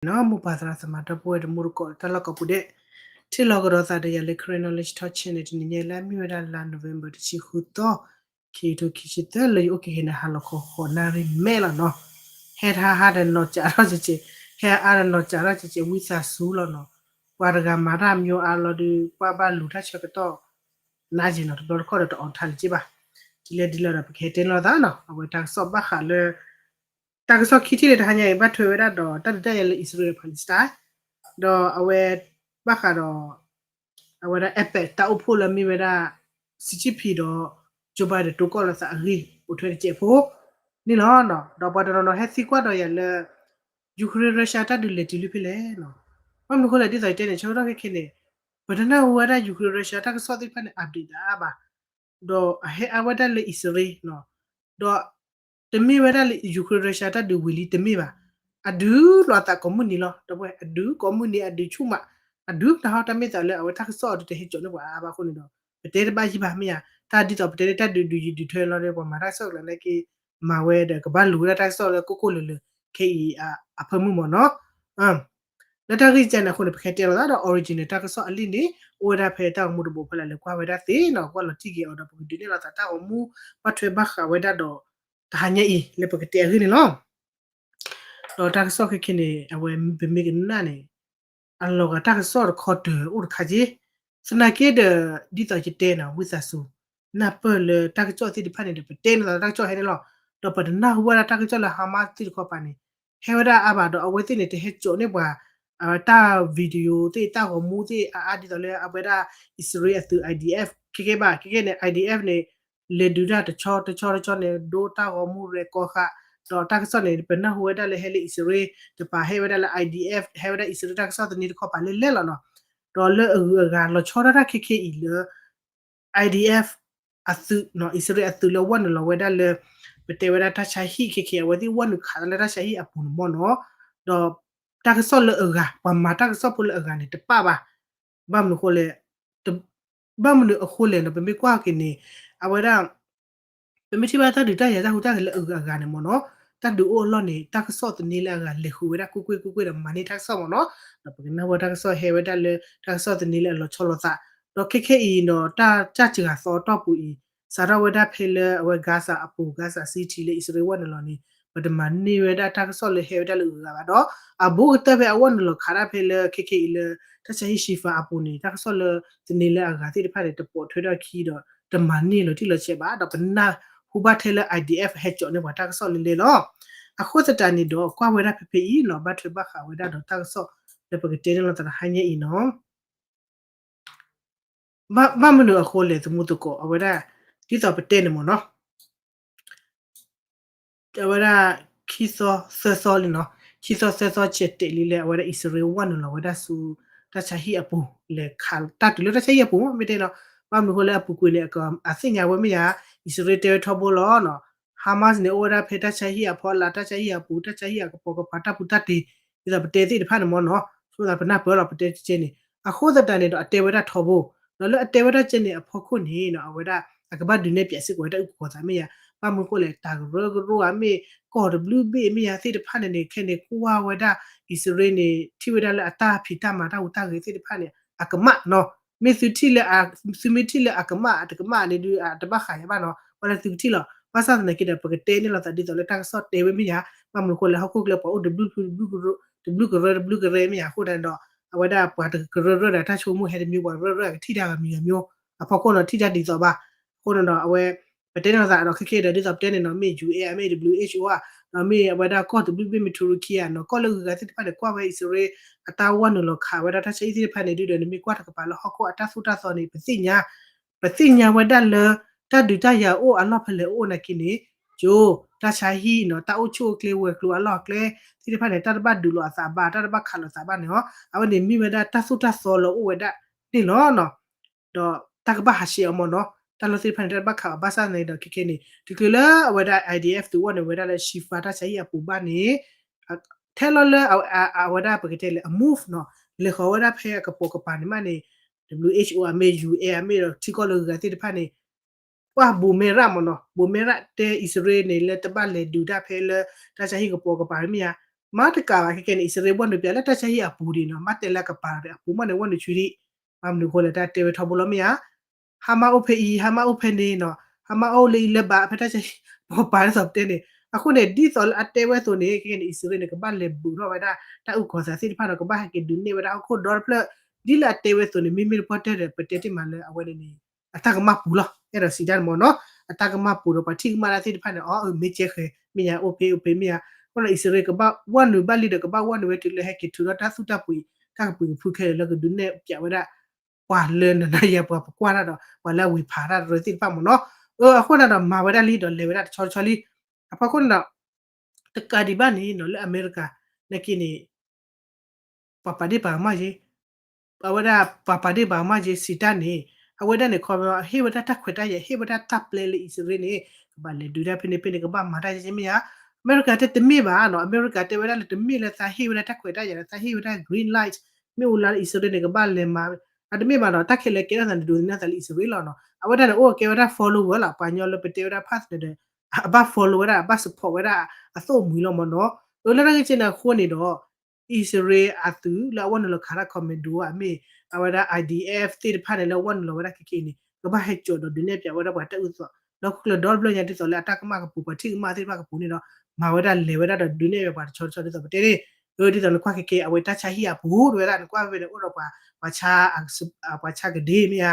နီၢ် မိၢ်ပၢ်သရၣ်သမါဒီပုၢ်ဝဲၢ်တံၤသကိးတၢ်လီၢ်ကိးပူၤဒဲး, ထံၣ်လိာ်ကဒီးသးဒီးယၤလၢ Karen Knowledge Talk Channel တနံၤညါလၢအမ့ၢ်ဝဲဒၣ်လါ November တဆံဃုသီ, ခံကထိခံဆံသၢ လၢယအိၣ်က့ၤက့ၤန့ၣ် ဟါလီၤခီဃိးနၣ်ရံၣ်မဲာ်လီၤနီၢ်, ဟဲဟးဟးဒီးနီၢ်ကးထီၣ်ကဲးကဲး, ဟဲအါဒီးနီၢ်ကးထီၣ်ကဲးကဲး ဝံသးစူၤလီၤနီၢ်, ပှၤတဂၤမၤတၢ်မံၤအါလီၤဒီး ပှၤဘၣ်လူၤတၢ်ဆၢကတီၢ် နးက့ၤနီၢ် တဘျီတခီၣ်ဒီးတအိးထါလၢၤက့ၤဘၣ်, ဒ်လဲၣ်ဒ်လဲၣ်ဒီး ပကဟဲတဲန့ၢ်လိာ်သးနီၢ် အဝဲတၢ်ကစီၣ်ဘၣ်ဃးလၢ တၢ်ကစီၣ်ခံထံၣ်လၢတဟါညါအံၤ ဘၣ်ထွဲဝဲဒၣ်ဒီး တၢ်ဒုးတၢ်ယၤလၢ Israel Palestine, ဒီးအဝဲ ဘၣ်ဃးဒီး အဝဲဒၣ် APEC တၢ်အိၣ်ဖှိၣ်လၢမ့ၢ်ဝဲဒၣ် Xi Jinping ဒီး Joe Biden တိကိၢ်လိာ်သးအဂ့ၢ် ပိာ်ထွဲတစဲးဖိန့ၣ်လီၤ. ဒီးပှၤတနီၤနီၤဟဲသံကွၢ်ဒီးယၤလၢ Ukraine Russia တၢ်ဒုးလဲၤတုၤလၢဖဲလဲၣ်နီၢ်, ဘၣ်မနုၤအဃိလဲၣ် ဒ်သိးယတဲန့ၣ် ဆၢကတီၢ်ခဲခဲန့ၣ် ပတနၢ်ဟူဝဲဒၣ် Ukraine Russia တၢ်ကစီၣ်သ့ၣ်တဖၣ်န့ၣ် update တအါဘၣ်, ဒီးအဟဲအါဝဲဒၣ်လၢ အံၣ်စရ့လးနီၢ်, ဒီး တမ့ၢ်ဝဲဒၣ်လၢ Ukraine Russia တၢ်ဒုးဝံၤလံတမ့ၢ်ဘၣ်, အဒုးလိာ်သးကိးမုၢ်နံၤလီၤ, ဒီးပဝဲအဒုးကိးမုၢ်နံၤ အဒုးဆူၣ်မး, အဒုးတဟီတၢ်မ့ၢ်သးလၢအဝဲတၢ်ကစီၣ်အီၤဒုးတဟဲကၠိးန့ၢ်ပှၤအါဘၣ်အဃိန့ၣ်ဒီး ပတဲတဘၣ်ယံၤဘၣ်မ့ၢ်ဧါ, တၢ်ဒ်သိးပတဲန့ၣ် တၢ်ဒုးဒုးယံၤဒုးထွဲလီၤဒီး ပှၤမၤတၢ်ကစီၣ်ကျါန့ၣ်က့ မၤဝဲဒီးကဘၣ်လူၤဝဲဒၣ်တၢ်ကစီၣ်လၢကိၢ်ကိၢ်လၢၤလၢၤ ခဲအံၤအဖၢမုၢ်မ့ၢ်နီၢ် လၢတၢ်ဂ့ၢ်ကဲန့ၣ်အဃိန့ၣ် ပကဟဲတဲလိာ်သးဒီး original တၢ်ကစီၣ်အလံာ်န့ၣ် အိၣ်ဝဲဒၣ်ဖဲတၢ်ဂီၤမူတဘိဖဲလဲၣ်လဲၤကွၢ်ဝဲဒၣ်သ့နီၢ်, ကွၢ်လီၤတံၢ်က့ၤအီၤဒီး ပကဒုးနဲၣ်လိာ်သးတၢ်ဂီၤမူ ဘၣ်ထွဲဘၣ်ဃးဝဲဒၣ်ဒီး တဟါညါအံၤ လၢပကတဲအဂ့ၢ်န့ၣ်လီၤ. ဒီးတၢ်ကစီၣ်ခဲခဲန့ၣ် အဝဲပမ့ၢ်ကနၣ်န့ၣ် အလီၤဂာ်တၢ်ကစီၣ်တခီတၢၤအိၣ်တခါက့, သနာ်က့ဒီး ဒ်သိးယတဲနီၢ် ဝံသးစူၤ နၢ်ပၢၢ်လၢတၢ်ကစီၣ်သ့ၣ်တဖၣ်န့ၣ်ဒီး ပတဲန့ၢ်သးတၢ်ကစီၣ်ဟဲန့ၣ်လီၤ. ဒီးပတနၢ်ဟူဘၣ်ဒၣ်တၢ်ကစီၣ်လၢ Hamas သ့ၣ်တခီပၤန့ၣ် ဟဲဝဲဒၣ်အါဘၣ်ဒီး အဝဲသ့ၣ်န့ၣ် တဟဲကၠိးန့ၢ်ပှၤ တၢ် video သ့ၣ် တၢ်ဂီၤမူသ့ၣ်အါအါဒ်သိးလၢအဝဲဒၣ် အံၣ်စရ့လးအသုး IDF ခဲခဲဘၣ်. ခဲခဲန့ၣ် IDF န့ၣ် လဲၤဒုးတၢ်တဆီတဆီတဆီန့ၣ် ဒိတၢ်ဂီၤမူရဲၣ်ကီဃာ်, ဒီးတၢ်ကစီၣ်န့ၣ် ပနၢ်ဟူဝဲဒၣ်လၢဟဲလၢအံၣ်စရ့လးတပၤ ဟဲဝဲဒၣ်လၢ IDF ဟဲဝဲဒၣ်အံၣ်စရ့လးတၢ်ကစီၣ်သန့တခီပၤလၢလဲၣ်လီၤနီၢ်. ဒီးလၢအဂုၤအဂၤလီၤဆီဒၣ်တၢ်ခဲခဲအံၤလၢ IDF အသုးနီၢ် အံၣ်စရ့လးအသုးလၢဝဲနုာ်လီၤဝဲဒၣ်လၢ ပတဲဝဲဒၣ်တၢ်ဆါဟံၣ်ခဲခဲ အဝဲသ့ၣ်ဝဲနုာ်ခးလၢတၢ်ဆါဟံၣ်အပူၤန့ၣ်မ့ၢ်နီၢ်. ဒီးတၢ်ကစီၣ်လၢအဂၤ ပှၤမၤတၢ်ကစီၣ်ဖိလၢအဂၤန့ၣ် တပာ်ဘၣ်. ဘၣ်မနုၤအဃိလဲၣ် ဘၣ်မနုၤအဃိလဲၣ်နီၢ် ပမ့ၢ်ကွၢ်က့ၤန့ၣ် အဝဲဒၣ် ပမ့ၢ်ထံၣ်ဘၣ်တၢ်ဒုးတၢ်ယၤတၢ်ဟူးတၢ်ဂဲၤလၢအဂၤအဂၤန့ၣ်မ့ၢ်နီၢ် တၢ်ဒုးအိၣ်အလီၢ်န့ၣ် တၢ်ကစီၣ်သန့လၢအဂၤလဲၤဃုာ်ဝဲဒၣ်ကွ့ၢ်ကွ့ၢ်ကွ့ၢ်ကွ့ၢ်ဒီးမၤန့ၢ်တၢ်ကစီၣ်မ့ၢ်နီၢ်. ဒီးပကနၢ်ဟူတၢ်ကစီၣ်ဟဲဝဲဒၣ်လၢ တၢ်ကစီၣ်သန့လၢအလီၤဆီလိာ်သး ဒီးခဲခဲအံၤနီၢ် တၢ်စၢ်စှၤသီအတီၢ်ပူၤအံၤ စးထီၣ်ဝဲဒၣ်ဖဲလၢအဝဲ Gaza အပူၤ Gaza City လၢအံၣ်စရ့လးဝဲနုာ်လီၤန့ၣ် ပတမၤန့ၢ်ဝဲဒၣ်တၢ်ကစီၣ်လၢဟဲဝဲဒၣ်လၢအဂၤဘၣ်ဒီး အဘူးကတၢၢ်ဖဲအဝဲနုာ်လီၤခးဒၣ်ဖဲလၢခဲခဲအံၤလၢ တၢ်ဆါဟံၣ် Shifa အပူၤန့ၣ် တၢ်ကစီၣ်လၢသန့လၢအဂၤသ့ၣ်တဖၣ်န့ၣ် တပိာ်ထွဲထီၣ်အခံဒီး တမၤန့ၢ်လီၤတံၢ်လီၤဆဲးဘၣ် ဒီးပနၢ်ဟူဘၣ်ထဲလၢ IDF ဟဲကၠိးန့ၢ်ပှၤတၢ်ကစီၣ်လၢလဲၣ်လီၤ. အဃိသတးန့ၣ်ဒီး ကွၢ်ဝဲဒၣ်ဖဲဖဲအံၤနီၢ် ဘၣ်ထွဲဘၣ်ဃးဝဲဒၣ်ဒီးတၢ်ကစီၣ်လၢပကတဲန့ၢ်လိာ်သးတဟါညါအံၤနီၢ် ဘၣ်မနုၤအဃိလဲၣ် သမူသကိး အဝဲဒၣ် ဒ်သိးပတဲန့ၣ်မ့ၢ်နီၢ် အဝဲဒၣ် ခံသီသၢသီလံနီၢ် ခံသီသၢသီဆဲးတဲာ်လံလၢ အဝဲဒၣ်အံၣ်စရ့လးဝဲနုာ်လီၤဝဲဒၣ်ဆူ တၢ်ဆါဟံၣ်အပူၤ လဲၤခးတၢ်တုၤလၢတၢ်ဆါဟံၣ်အပူၤ မ့ၢ်တဲနီၢ် ဘၣ်မနုၤအဃိလၢအပူၤကွံာ်န့ၣ် အသ့ၣ်ညါဝဲမ့ၢ်ယါ အံၣ်စရ့လးတဲဝဲထီဘိလီၤ Hamas န့ၣ် အိၣ်ဝဲဒၣ်ဖဲတၢ်ဆါဟံၣ်အဖီလာ် တၢ်ဆါဟံၣ်အပူၤ တၢ်ဆါဟံၣ်အကပိာ်ကပၤ တၢ်ပူၤတၢ်တ့ၤ ဒ်သိးပတဲသ့ၣ်တဖၣ်န့ၣ်မ့ၢ်နီၢ် ဆိသးပနၢ်ပၢၢ်လီၤ ပတဲကဲန့ၣ် အဃိသတးန့ၣ်ဒီး အတဲဝဲဒၣ်ထီဘိ ဒီးလၢအတဲဝဲဒၣ်ကဲန့ၣ်အဖီခိၣ်န့ၣ်နီၢ် အဝဲဒၣ် အကဘၣ်ဒုးနဲၣ်ပၠးစ့ၢ်ကီးဝဲတၢ်အုၣ်ကီၤသးမ့ၢ်ယါ ဘၣ်မနုၤအဃိလဲၣ် တၢ်ကရၢကရိဧါမ့ၢ် ကီၢ်တဘျုးဘ့ၣ်မ့ၢ်ယါသ့ၣ်တဖၣ်န့ၣ်န့ၣ် ခဲန့ၣ်ကွၢ်ဝဲဒၣ် အံၣ်စရ့လးန့ၣ် ထံၣ်ဝဲဒၣ်လၢအတၢ်ဖံးတၢ်မၤတၢ်ဟူးတၢ်ဂဲၤသ့ၣ်တဖၣ်န့ၣ် အကမၣ်နီၢ် မ့ၢ်သုထံၣ်လၢ သုမ့ၢ်ထံၣ်လၢအကမၣ်အတကမၣ်န့ၣ်ဒုး အတဘၣ်ဃးယၤဘၣ်နီၢ် ဘၣ်လၢသုကထံၣ်လီၤ ဘၣ်ဆၣ်သနာ်က့ဒီး ပကတဲန့ၢ်လိာ်သးဒ်သိးလၢတၢ်ကစီၣ်တဲဝဲမ့ၢ်ယါ ဘၣ်မနုၤအဃိလဲၣ် ဟီၣ်ခိၣ်ချၢပှၤအိၣ်တဘျုးဖု တဘျုးကရၢတဘျုးကရၢမ့ၢ်ယါအဃိန့ၣ်ဒီး အဝဲဒၣ်ပှၤတကရၢရၢဒီးတၢ်ဆိကမိၣ်ဟဲတမံၤ ပှၤရၢရၢကထံၣ်တၢ်ဂၤမံၤဂၤမံၤ အဖီခိၣ်နီၢ်ထံၣ်တၢ်ဒ်သိးဘၣ် အဃိန့ၣ်ဒီး အဝဲ ပတဲန့ၢ်လိာ်သးဒီးခဲခဲဒီး ဒ်သိးပတဲန့ၣ်နီၢ် မ့ၢ် ယူဢ့ၣ် မ့ၢ် ဒဘလျူအ့ၣ်အ့ၣ် ဧါ ဒီးမ့ၢ်အဝဲဒၣ်ကီၢ်တဘျုးဘ့ၣ်မ့ၢ် ထူရကံ ဧါနီၢ် ကီၢ်လၢဂုၤဂၤသ့ၣ်တဖၣ်န့ၣ် ကွၢ်ဝဲအံၣ်စရ့လး အတၢ်ဝဲနုာ်လီၤခးဝဲဒၣ်တၢ်ဆါဟံၣ်သ့ၣ်တဖၣ်န့ၣ် ဒုဒီးနမ့ၢ်ကွၢ်တကပၤလၢဟီၣ်ခိၣ်အတၢ်သိၣ်တၢ်သီန့ၣ် ပသ့ၣ်ညါ ပသ့ၣ်ညါဝဲဒၣ်လၢ တၢ်ဒုးတၢ်ယၤအိၣ်အလီၢ်ဖဲလဲၣ်အိၣ်နာ်က့န့ၣ် ကၠိ တၢ်ဆါဟံၣ်နီၢ် တၢ်အိၣ်ဆူၣ်အိၣ်ချ့ဝဲၤကျိၤအလီၢ်အကျဲသ့ၣ်တဖၣ်န့ၣ် တၢ်တဘၣ်ဒုးလိာ်အသးဘၣ် တၢ်တဘၣ်ခးလိာ်သးဘၣ်န့ၣ်လီၤ. အဝဲန့ၣ်မ့ၢ်ဝဲဒၣ်တၢ်သိၣ်တၢ်သီလၢအိၣ်ဝဲဒၣ်န့ၣ်လီၤ. ဒီးတၢ်ကဘၣ်ဟးဆှဲးအီၤမ့ၢ်နီၢ် တၢ်လီၢ်သ့ၣ်တဖၣ်န့ၣ် တၢ်တဘၣ်ခးဘၣ် ဘၣ်ဆၣ်သနာ်က့ဒီး ခဲခဲန့ၣ် တချုးလၢအဝဲဒၣ် IDF သုးဝဲနုာ်ဝဲဒၣ်လၢ Shifa တၢ်ဆါဟံၣ်အပူၤဘၣ်န့ၣ် ထဲလီၤလၢ အဝဲဒၣ်ပကတဲလၢအ move နီၢ် လဲၤဃီၤဝဲဒၣ်ဖဲအကပိာ်ကပၤန့ၣ်မးန့ၣ် WHO အမ့ၢ် ယူဢ့ၣ် အမ့ၢ်ဒီးထံကီၢ်လၢဂုၤဂၤသ့ၣ်တဖၣ်န့ၣ် ကွၢ်ဘိးမဲရၣ်မ့ၢ်နီၢ် ဘိးမဲရၣ်တဲအံၣ်စရ့လးန့ၣ် လၢတဘၣ်လဲၤဒုးတၢ်ဖဲလၢ တၢ်ဆါဟံၣ်ကပိာ်ကပၤမ့ၢ်ယါ မၤတကးဘၣ်ခဲကဲန့ၣ် အံၣ်စရ့လးဝဲနုာ်ပၠးလၢတၢ်ဆါဟံၣ်အပူၤဒံးနီၤ, မၤတဲလၢအကပၤဒီးအပူၤမးန့ၣ် ဝဲနုာ်ဆူဒံး, ဘၣ်မနုၤအဃိလဲၣ် တၢ်တဲဝဲထီဘိလီၤမ့ၢ်ဧါ, ဟါမးအိၣ်ဖဲအံၤ ဟါမးအိၣ်ဖဲန့ၣ်နီၤ, ဟါမးအိၣ်လၢအံၤလၢဘၣ် ဖဲတၢ်ဆါဟံၣ်ပူၤပၤဒ်သိးပတဲန့ၣ်, အဃိန့ၣ် ဒ်သိးလၢအတဲဝဲအသိးန့ၣ် ခဲကဲန့ၣ် အံၣ်စရ့လးန့ၣ် ကဘၣ်လဲၤဘုးထီၣ်ဝဲဒၣ် တၢ်အုၣ်ကီၤသးသ့ၣ်တဖၣ်ဒီး ကဘၣ်ဟဲက့ၤဒုးနဲၣ်ဝဲဒၣ်ဟီၣ်ခိၣ်ဒီတဖျၢၣ်, ဒ်လၢအတဲဝဲအသိးန့ၣ် မ့မ့ၢ်တပှၢ်တၢၢ်ဒီး ပတဲတ့ၢ်မးလၢအဝဲန့ၣ်န့ၣ် အတၢ်ကမၣ်ပူၤလီၤ, အဲၣ်ဒိးစံးတၢ်န့ၣ်မ့ၢ်နီၤ, အတၢ်ကမၣ်ပူၤဒီးပှၤထံၣ်ကမၣ်တၢ်သ့ၣ်တဖၣ်န့ၣ် အီ အမ့ၢ်ကဲဃဲၤ မ့ၢ်ယါ အိၣ်ဖဲအိၣ်ဖဲမ့ၢ်ယါ, အဃိဒီး အံၣ်စရ့လးကဘၣ်ဝဲနုာ်ဘၣ်လံဒီး ကဘၣ်ဝဲနုာ်ဝဲတုၤလၢဟဲက့ၤထုးထီၣ်တၢ်သူၣ်တၢ်ပှ့ၤ တၢ်ကပှ့ၤကဖုခဲလၢာ်လၢကဒုးနဲၣ်ပၠးဝဲဒၣ် ပှၤလၢနၤနၤယၤ ပှၤပကွၢ်တၢ်ဒီး ပှၤလၢအဝ့ၤဖးတၢ်တရၢသ့ၣ်တဖၣ်မ့ၢ်နီၤ, အ အဃိန့ၣ်ဒီး မၤဝဲဒၣ်လံဒီး လဲၤဝဲဒၣ်တဆီတဆီလံ, အဖီခိၣ်န့ၣ်ဒီး တကးဒံးဘၣ်န့ၣ်နီၤ လၢအမဲရကၤ နာ်က့န့ၣ် ပှၤပာ်ဒ့ၣ်ပာ်ကမၣ်က့ၤ, အဝဲဒၣ်ပှၤပာ်ဒ့ၣ်ပာ်ကမၣ်က့ၤ စံးတၢ်န့ၣ်, အဝဲဒၣ်န့ၣ် ခီပညီ ဟ့ၣ်ဝဲဒၣ်တၢ်ခွဲးတၢ်ယာ် ဟ့ၣ်ဝဲဒၣ်တၢ်ပျဲလၢအံၣ်စရ့လးန့ၣ် ကဘၣ်လဲၤဒုးတၢ်ဖဲန့ၣ်ဖဲန့ၣ် ကဘၣ်မၤတၢ်ကဲကဲမ့ၢ်ဧါ, အမဲရကၤတဲတမ့ၢ်ဘၣ်နီၤ, အမဲရကၤတဲဝဲဒၣ်လၢတမ့ၢ်လၢသးဟ့ၣ်ဝဲဒၣ်တၢ်ခွဲးတၢ်ယာ် သးဟ့ၣ်ဝဲဒၣ် green light မ့ၢ်အိၣ်လၢအံၣ်စရ့လးန့ၣ် ကဘၣ်လဲၤမၤ, အတမ့ၢ်ဘၣ်နီၤ, တၢ်ခဲလၢာ်ကဲထီၣ်သးန့ၣ် ဒိးသန့ၤသးလၢအံၣ်စရ့လးလီၤနီၤ, အဝဲဒၣ်န့ၣ် အိၣ်ကဲဝဲဒၣ် follower လီၤ, ပှၤကညီလၢပတဲဝဲဒၣ် ဖၣ်သနၢၣ်ဒီး အဘၣ် follow ဝဲဒၣ် အဘၣ် support ဝဲဒၣ် အသိၣ်မှံၤလီၤမ့ၢ်နီၤ, အလၢတၢ်ဂ့ၢ်ကဲန့ၣ်အဃိန့ၣ်ဒီး အံၣ်စရ့လးအသုးလၢအဝဲနုာ်လီၤခးတၢ် commando အမ့ၢ် အဝဲဒၣ် IDF သ့ၣ်တဖၣ်န့ၣ် လၢအဝဲနုာ်လီၤဝဲဒၣ်ခဲကဲန့ၣ် ကဘၣ်ဟဲစိာ်ဒီးဒုးနဲၣ်ပၠးဝဲဒၣ်ပှၤတၢ်အုၣ်သး လၢဟီၣ်ခိၣ်ချၢဒီတဖျၢၣ်ညါ ဒ်သိးလၢအတၢ်ကမၣ်ကပူၤ ပှၤထံၣ်ကမၣ်သ့ၣ်တဖၣ်ကပူၤန့ၣ်ဒီး မၤဝဲဒၣ်လဲၤဝဲဒၣ်ဒီးဒုးနဲၣ်ပၠးပှၤတဆီတဆီဒ်သိးပတဲန့ၣ်, ဒ်သိးနကွၢ်ခဲကဲ အဝဲတၢ်ဆါဟံၣ်အပူၤ တဲဝဲဒၣ် နကွၢ်ဖဲန့ၣ် အိၣ်ဒီးပှၤ ပှၤဆါ ပှၤဆါကဒ့မ့ၢ်ဧါ,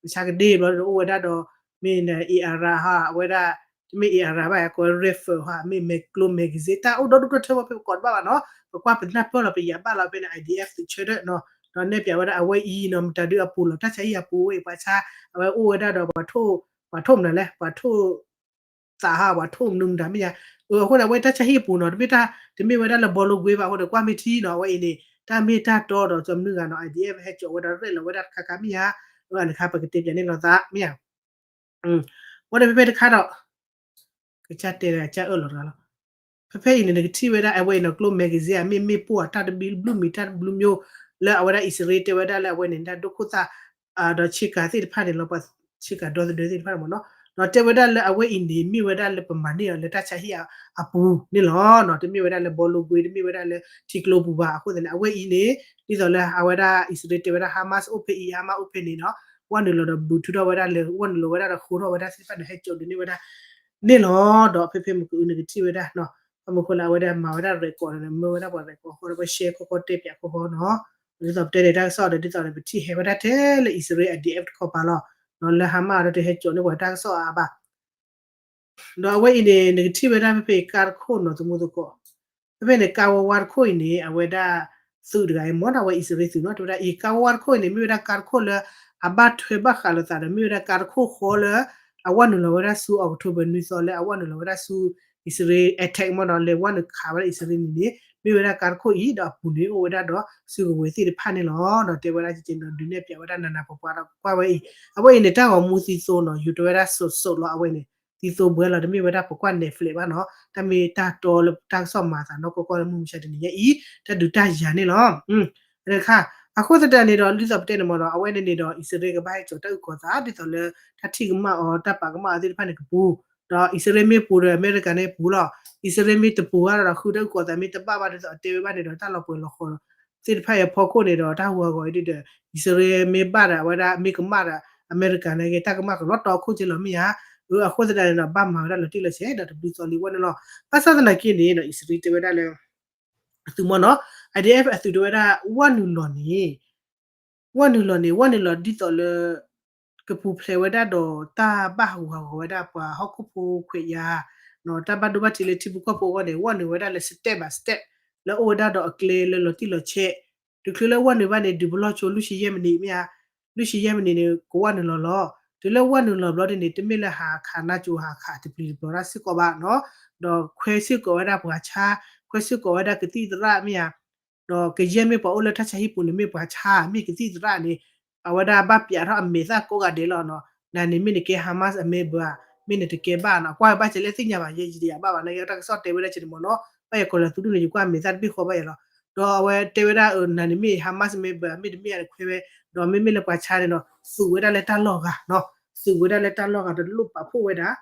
ပှၤဆါကဒ့ဘျီဒီးအိၣ်ဝဲဒၣ်ဒီး မ့ၢ် AR ဟီ အဝဲဒၣ် တမ့ၢ် AR ဘၣ် ကိးဝဲ rifle ဟီ မ့ၢ်မဲာ်ကျိ magazine တၢ်အိၣ်ဒီဒူၣ်ဒီထၢမး ဖဲပကိးတဘၣ်ဘၣ်နီၤ, ပကွၢ်ပနၢ်ပၢၢ်လီၤ ပယၤဘၣ်လီၤ ဖဲန့ၣ် IDF သုးဆၢထၢၣ်နီၤ, ဒီးနဲၣ်ပၠးဝဲဒၣ်အဝဲအံၤနီၤ မတၤဒုးအပူၤလီၤ တၢ်ဆါဟံၣ်အပူၤဝဲအံၤ ပှၤဆါ အဝဲအိၣ်ဝဲဒၣ်ဒီးပှၤထိၣ် ပှၤထိၣ်မနုၤလဲၣ် ပှၤထိၣ် သးဟီ ပှၤထိၣ်မနုၤမတၤမ့ၢ်ယါ, အဃိန့ၣ် အဝဲတၢ်ဆါဟံၣ်အပူၤနီၤ တမ့ၢ်တၢ် တမ့ၢ်ဝဲဒၣ်လၢ ဘီလိကွ့ဘၣ် အဃိဒီးကွၢ်မ့ၢ်ထံနီၤ အဝဲအံၤန့ၣ် တၢ်မ့ၢ်တၢ်တီဒီး ကၠီမနုၤဂၤနီၤ IDF ဟဲစိာ်ဝဲဒီးရဲၣ်လီၤဝဲဒၣ်တခါခါမ့ၢ်ယါ, အန့ၣ်ခါပကတဲပၠးန့ၢ်လိာ်သးမ့ၢ်ယါ, အဃိဒီးဖဲဖဲတခါဒီး ကစၢ်တဲလၢအကစၢ်အၢၣ်လီၤတဂၤလီၤ. ဖဲဖဲအံၤန့ၣ် နကထံၣ်ဝဲဒၣ်အဝဲအံၤနီၤ ကျိ magazine အမ့ၢ် မ့ၢ်ပိၢ်အတၢ်တဘျုးမံၤတၢ်တဘျုးမျိုး လၢအဝဲဒၣ်အံၣ်စရ့လးတဲဝဲဒၣ်လၢအဝဲန့ၣ် ဒၣ်ဒိခိၣ်သၣ် ဒီးဆ့ကၤသ့ၣ်တဖၣ်န့ၣ်လီၤ ပှၤဆ့ကၤဒီသဒၢသ့ၣ်တဖၣ်န့ၣ်မ့ၢ်နီၤ, ဒီးတဲဝဲဒၣ်လၢအဝဲအံၤန့ၣ် မ့ၢ်ဝဲဒၣ်လၢပမၤန့ၢ်အီၤလၢတၢ်ဆါဟံၣ်အပူၤန့ၣ်လီၤ. တမ့ၢ်ဝဲဒၣ်လၢ ဘီလိကွ့ တမ့ၢ်ဝဲဒၣ်လၢထံကျိပူၤဘၣ်. အဃိသတးန့ၣ် အဝဲအံၤန့ၣ် ဒ်သိးလၢအဝဲဒၣ်အံၣ်စရ့လးတဲဝဲဒၣ် Hamas အိၣ်ဖဲအံၤ Hamas အိၣ်ဖဲန့ၣ်နီၤ ဝဲနုာ်လီၤဒီးဘုးထုထီၣ်ဝဲဒၣ်လၢ ဝဲနုာ်လီၤဝဲဒၣ်ဒီးဃိထီၣ်ဝဲဒၣ်သ့ၣ်တဖၣ်န့ၣ် ဟဲစိာ်ဒုးန့ၢ်ဝဲဒၣ်န့ၣ်လီၤ. ဒီးဖဲဖဲမုၢ်ကအုန့ၣ်ကထံၣ်ဝဲဒၣ်နီၤ အမ့ၢ်ဃိလၢအဝဲဒၣ်မၤဝဲဒၣ် record န့ၣ် မၢဝဲဒၣ်ပှၤ record ဃီဒီးပှၤ share ခီခီတဲပၠးခီခီနီၤ, ဒ်သိးပတဲန့ၣ် တၢ်ကစီၣ်ဒီး ဒ်သိးန့ၣ် ပထံၣ်ဟဲဝဲဒၣ်ထဲလၢအံၣ်စရ့လး IDF တခီပၤလီၤ. လၢ Hamas ဒီးတဟဲစိာ်န့ၢ်ပှၤတၢ်ကစီၣ်အါဘၣ် ဒီးအဝဲအံၤန့ၣ် နကထံၣ်ဝဲဒၣ်ဖဲဖဲအံၤကါတခိၣ်နီၤ သမူသကိး, ဖဲဖဲန့ၣ် ကါဝါဝါတခိၣ်အံၤန့ၣ် အဝဲဒၣ်သုးတဂၤအံၤမ့ၢ်နီၤ အဝဲအံၣ်စရ့လးသုးနီၤ တဲဝဲဒၣ်အံၤ ကါဝါဝါတခိၣ်အံၤန့ၣ် မ့ၢ်ဝဲဒၣ်ကါတခိၣ်လၢ အဘၣ်ထွဲဘၣ်ဃးလိာ်သးဒီး မ့ၢ်ဝဲဒၣ်ကါတခိၣ်ဃီလၢ အဝဲနုာ်လီၤဝဲဒၣ်ဆူ October နွံသီလၢအဝဲနုာ်လီၤဝဲဒၣ်ဆူ အံၣ်စရ့လး attack မ့ၢ်နီၤ လဲၤဝဲနုာ်ခးဝဲဒၣ်အံၣ်စရ့လးန့ၣ်န့ၣ် မ့ၢ်ဝဲဒၣ်ကါတခိၣ်အံၤ ဒီးအပူၤန့ၣ်အိၣ်ဝဲဒၣ်ဒီးစုကဝဲၤသ့ၣ်တဖၣ်န့ၣ်လီၤ. ဒီးတဲဝဲဒၣ်ကကဲန့ၣ်ဒီး ဒုးနဲၣ်ပၠးဝဲဒၣ်နးနးပှၤပှၤဒီးကွၢ်ဝဲအံၤ အဝဲအံၤန့ၣ် တၢ်ဂီၤမူသံသိနီၤ ယူၤတဝဲဒၣ်စိးစိးလီၤ အဝဲန့ၣ် သံသိဘှဲလီၤ တမ့ၢ်ဝဲဒၣ်ပကွၢ် Netflix ဘၣ်နီၤ တၢ်မ့ၢ်တၢ်တီလၢတၢ်ကစီၣ်မၤသးနီၢ်ကီၢ်ကီၢ်လၢမုၢ်မဆါတနံၤညါအံၤ တၢ်ဒုးတၢ်ယၤန့ၣ်လီၤ. တခါ အဃိသတးန့ၣ်ဒီး ဒ်သိးပတဲန့ၣ်မ့ၢ်ဒီး အဝဲန့ၣ်န့ၣ်ဒီး အံၣ်စရ့လးကဘၣ်ဟဲစိာ်တၢ်အုၣ်ကီၤသး ဒ်သိးလၢ တၢ်ထံၣ်ကမၣ်အီၤ တၢ်ပာ်ကမၣ်အီၤသ့ၣ်တဖၣ်န့ၣ်ကပူၤ ဒီးအံၣ်စရ့လးမ့ၢ်ပူၤဒီး အမဲရကၤန့ၣ်ပူၤလီၤ. အံၣ်စရ့လးမ့ၢ်တပူၤဘၣ်ဒီး ဃုတၢ်အုၣ်ကီၤသးမ့ၢ်တဘၣ်ဘၣ် ဒ်သိးအတဲဝဲဘၣ်န့ၣ်ဒီး တၢ်လီၤပှဲၤလီၤဃီၤသ့ၣ်တဖၣ်အံၤအဖီခိၣ်န့ၣ်ဒီး တၢ်ဟူးဂီၤအံၤဒ်ဒီး အံၣ်စရ့လးမ့ၢ်ဘၣ်ဒီး အဝဲဒၣ်မ့ၢ်ကမၣ်ဒီး အမဲရကၤန့ၣ်က့ တၢ်ကမၣ်ကလီၤတီခိၣ်က့လီၤမ့ၢ်ဧါ. အဃိသတးန့ၣ်ဒီး ဘၣ်မၤဝဲဒၣ်လီၤတံၢ်လီၤဆဲးဒီးတဘျုးသီလံဝဲန့ၣ်လီၤ. ဘၣ်ဆၣ်သနာ်က့န့ၣ်ဒီး အံၣ်စရ့လးတဲဝဲဒၣ်လၢ အသုးမ့ၢ်နီၤ IDF အသုးတဲဝဲဒၣ် ဝဲနုာ်လီၤန့ၣ် ဝဲနုာ်လီၤန့ၣ် ဝဲနုာ်လီၤဒ်သိးလၢ ကပူၤဖျဲးဝဲဒၣ်ဒီးတၢ်ဘၣ်ဟးဂူာ်ဟးဂီၤဝဲဒၣ်ပှၤဟီၣ်ခိၣ်ဖိခွဲးယာ် တၢ်ဘၣ်ဒိဘၣ်ထံးလၢထံဖိကီၢ်ဖိအဂီၢ်န့ၣ် ဝဲနုာ်ဝဲဒၣ်လၢ step by step လၢအိၣ်ဝဲဒၣ်ဒီးအကျဲလၢလီၤတံၢ်လီၤဆဲး တချုးလၢဝဲနုာ်ဘၣ်န့ၣ် ဒုးပလီၢ်ဆိလွံၢ်ဆံယဲၢ်မံးနံးမ့ၢ်ဧါ လွံၢ်ဆံယဲၢ်မံးနံးန့ၣ် ကဝဲနုာ်လီၤလီၤ. တုၤလၢဝဲနုာ်လီၤဘျီဒ်န့ၣ် တမ့ၢ်လၢဟးခးနါစိၤဟးခးတပျံၤတပျီၤတၢ်စ့ၢ်ကီးဘၣ်နီၤ ဒီးခွဲးစ့ၢ်ကီးဝဲဒၣ်ပှၤဆါ ခွဲးစ့ၢ်ကီးဝဲဒၣ်ကသံၣ်သရၣ်မ့ၢ်ဧါ ဒီးကယဲၢ်မ့ၢ်ပှၤအိၣ်လၢတၢ်ဆါဟံၣ်ပူၤန့ၣ် မ့ၢ်ပှၤဆါ မ့ၢ်ကသံၣ်သရၣ်န့ၣ် အဝဲဒၣ်ဘၣ်ပျးထီၣ်အမဲာ်သၣ်ကိးဂၤဒဲးလီၤနီၤ. နၤန့ၣ်မ့ၢ်နကဲ Hamas အ member ဧါ မ့ၢ်နတကဲဘၣ်နီၤ ကွၢ်ဝဲဘၣ်စဲးလၢသ့ၣ်ညါဘၣ် ယဲယတယၤဘၣ်ဘၣ် နကဲတၢ်ကစီၣ်တဲဝဲဒၣ်ကဲန့ၣ်မ့ၢ်နီၤ ဘၣ်ယဲကိးလၢသုဒူၣ်န့ၣ် ယကွၢ်အမဲာ်သၣ်တဘ့ၣ်ဃီဘၣ်ယဲလီၤ. ဒီးအဝဲတဲဝဲဒၣ် နၤန့ၣ်မ့ၢ် Hamas member မ့ၢ်တမ့ၢ်အတခွဲးဝဲ ဒီးမ့မ့ၢ်လၢပှၤဆါန့ၣ်ဒီး သုးဝဲဒၣ်လၢတၢ်လီၢ်ဂၤနီၤ သုးဝဲဒၣ်လၢတၢ်လီၢ်ဂၤဒီးလိၣ်ပာ်ဖှိၣ်ဝဲဒၣ်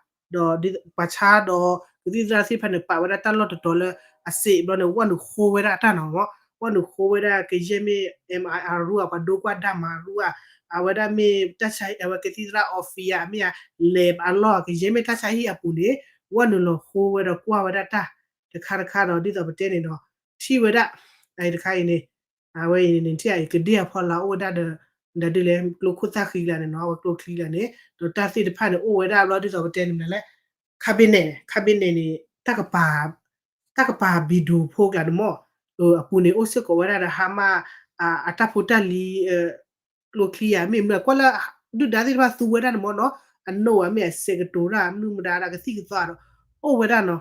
ဒီးပှၤဆါဒီး ကသံၣ်သရၣ်သ့ၣ်တဖၣ်န့ၣ် ပာ်ဝဲဒၣ်တၢ်လီၢ်တတီၤလၢအစ့းဘျီန့ၣ် ဝဲနုာ်ဃိဝဲဒၣ်အတၢ်နီၤမး, ဝဲနုာ်ဃိဝဲဒၣ် ကယဲၢ်မ့ၢ် MIR ရူၢ် ပှၤဒိကွၢ်ဒၣ်မၤရူၢ်ဧါ, အဝဲဒၣ်မ့ၢ်တၢ်ဆါဟံၣ် အဝဲကသံၣ်သရၣ် office ဧါ မ့ၢ်ဧါ, လဲၤအလီၢ် ကယဲၢ်မ့ၢ်တၢ်ဆါဟံၣ်အပူၤန့ၣ် ဝဲနုာ်လီၤဃိဝဲဒီးကွၢ်ဝဲဒၣ်တၢ်တခါတခါဒီး ဒ်သိးပတဲန့ၣ်ဒီး ထံၣ်ဝဲဒၣ် အတခါအံၤန့ၣ် အဝဲအံၤန့ၣ် ထံၣ်အံၤ ကဒ့ၣ်အဖီလာ်အိၣ်ဝဲဒၣ်ဒီး ဒ်လဲၣ် ကျိခိၣ်သၣ်ဃံလၢ်န့ၣ်နီၤ, အဝဲကျိချံလၢ်န့ၣ် ဒီးတၢ်သ့ၣ်တဖၣ်န့ၣ် အိၣ်ဝဲဒၣ်ဘျီ ဒ်သိးပတဲန့ၣ်မနုၤလဲၣ်, cabinet cabinet န့ၣ် တၢ်ကပၤ တၢ်ကပၤဘံၣ်ဒိၣ်ဖိကျါန့ၣ်မး, အပူၤန့ၣ် အိၣ်စ့ၢ်ကီးဝဲဒၣ်ဒီး Hamas အတၢ်ဖိတၢ်လံၤ ကျိချံဧါ မ့ၢ်မနုၤ ကွၢ်လၢ ဒုၣ်ဒါသ့ၣ်တဖၣ်သူဝဲဒၣ်န့ၣ်မးနီၤ, အနိၣ်ဧါ မ့ၢ်အစဲးကတိၤတၢ် မနုၤမတၤဒီး ကသံၣ်ကသီဒီး အိၣ်ဝဲဒၣ်နီၤ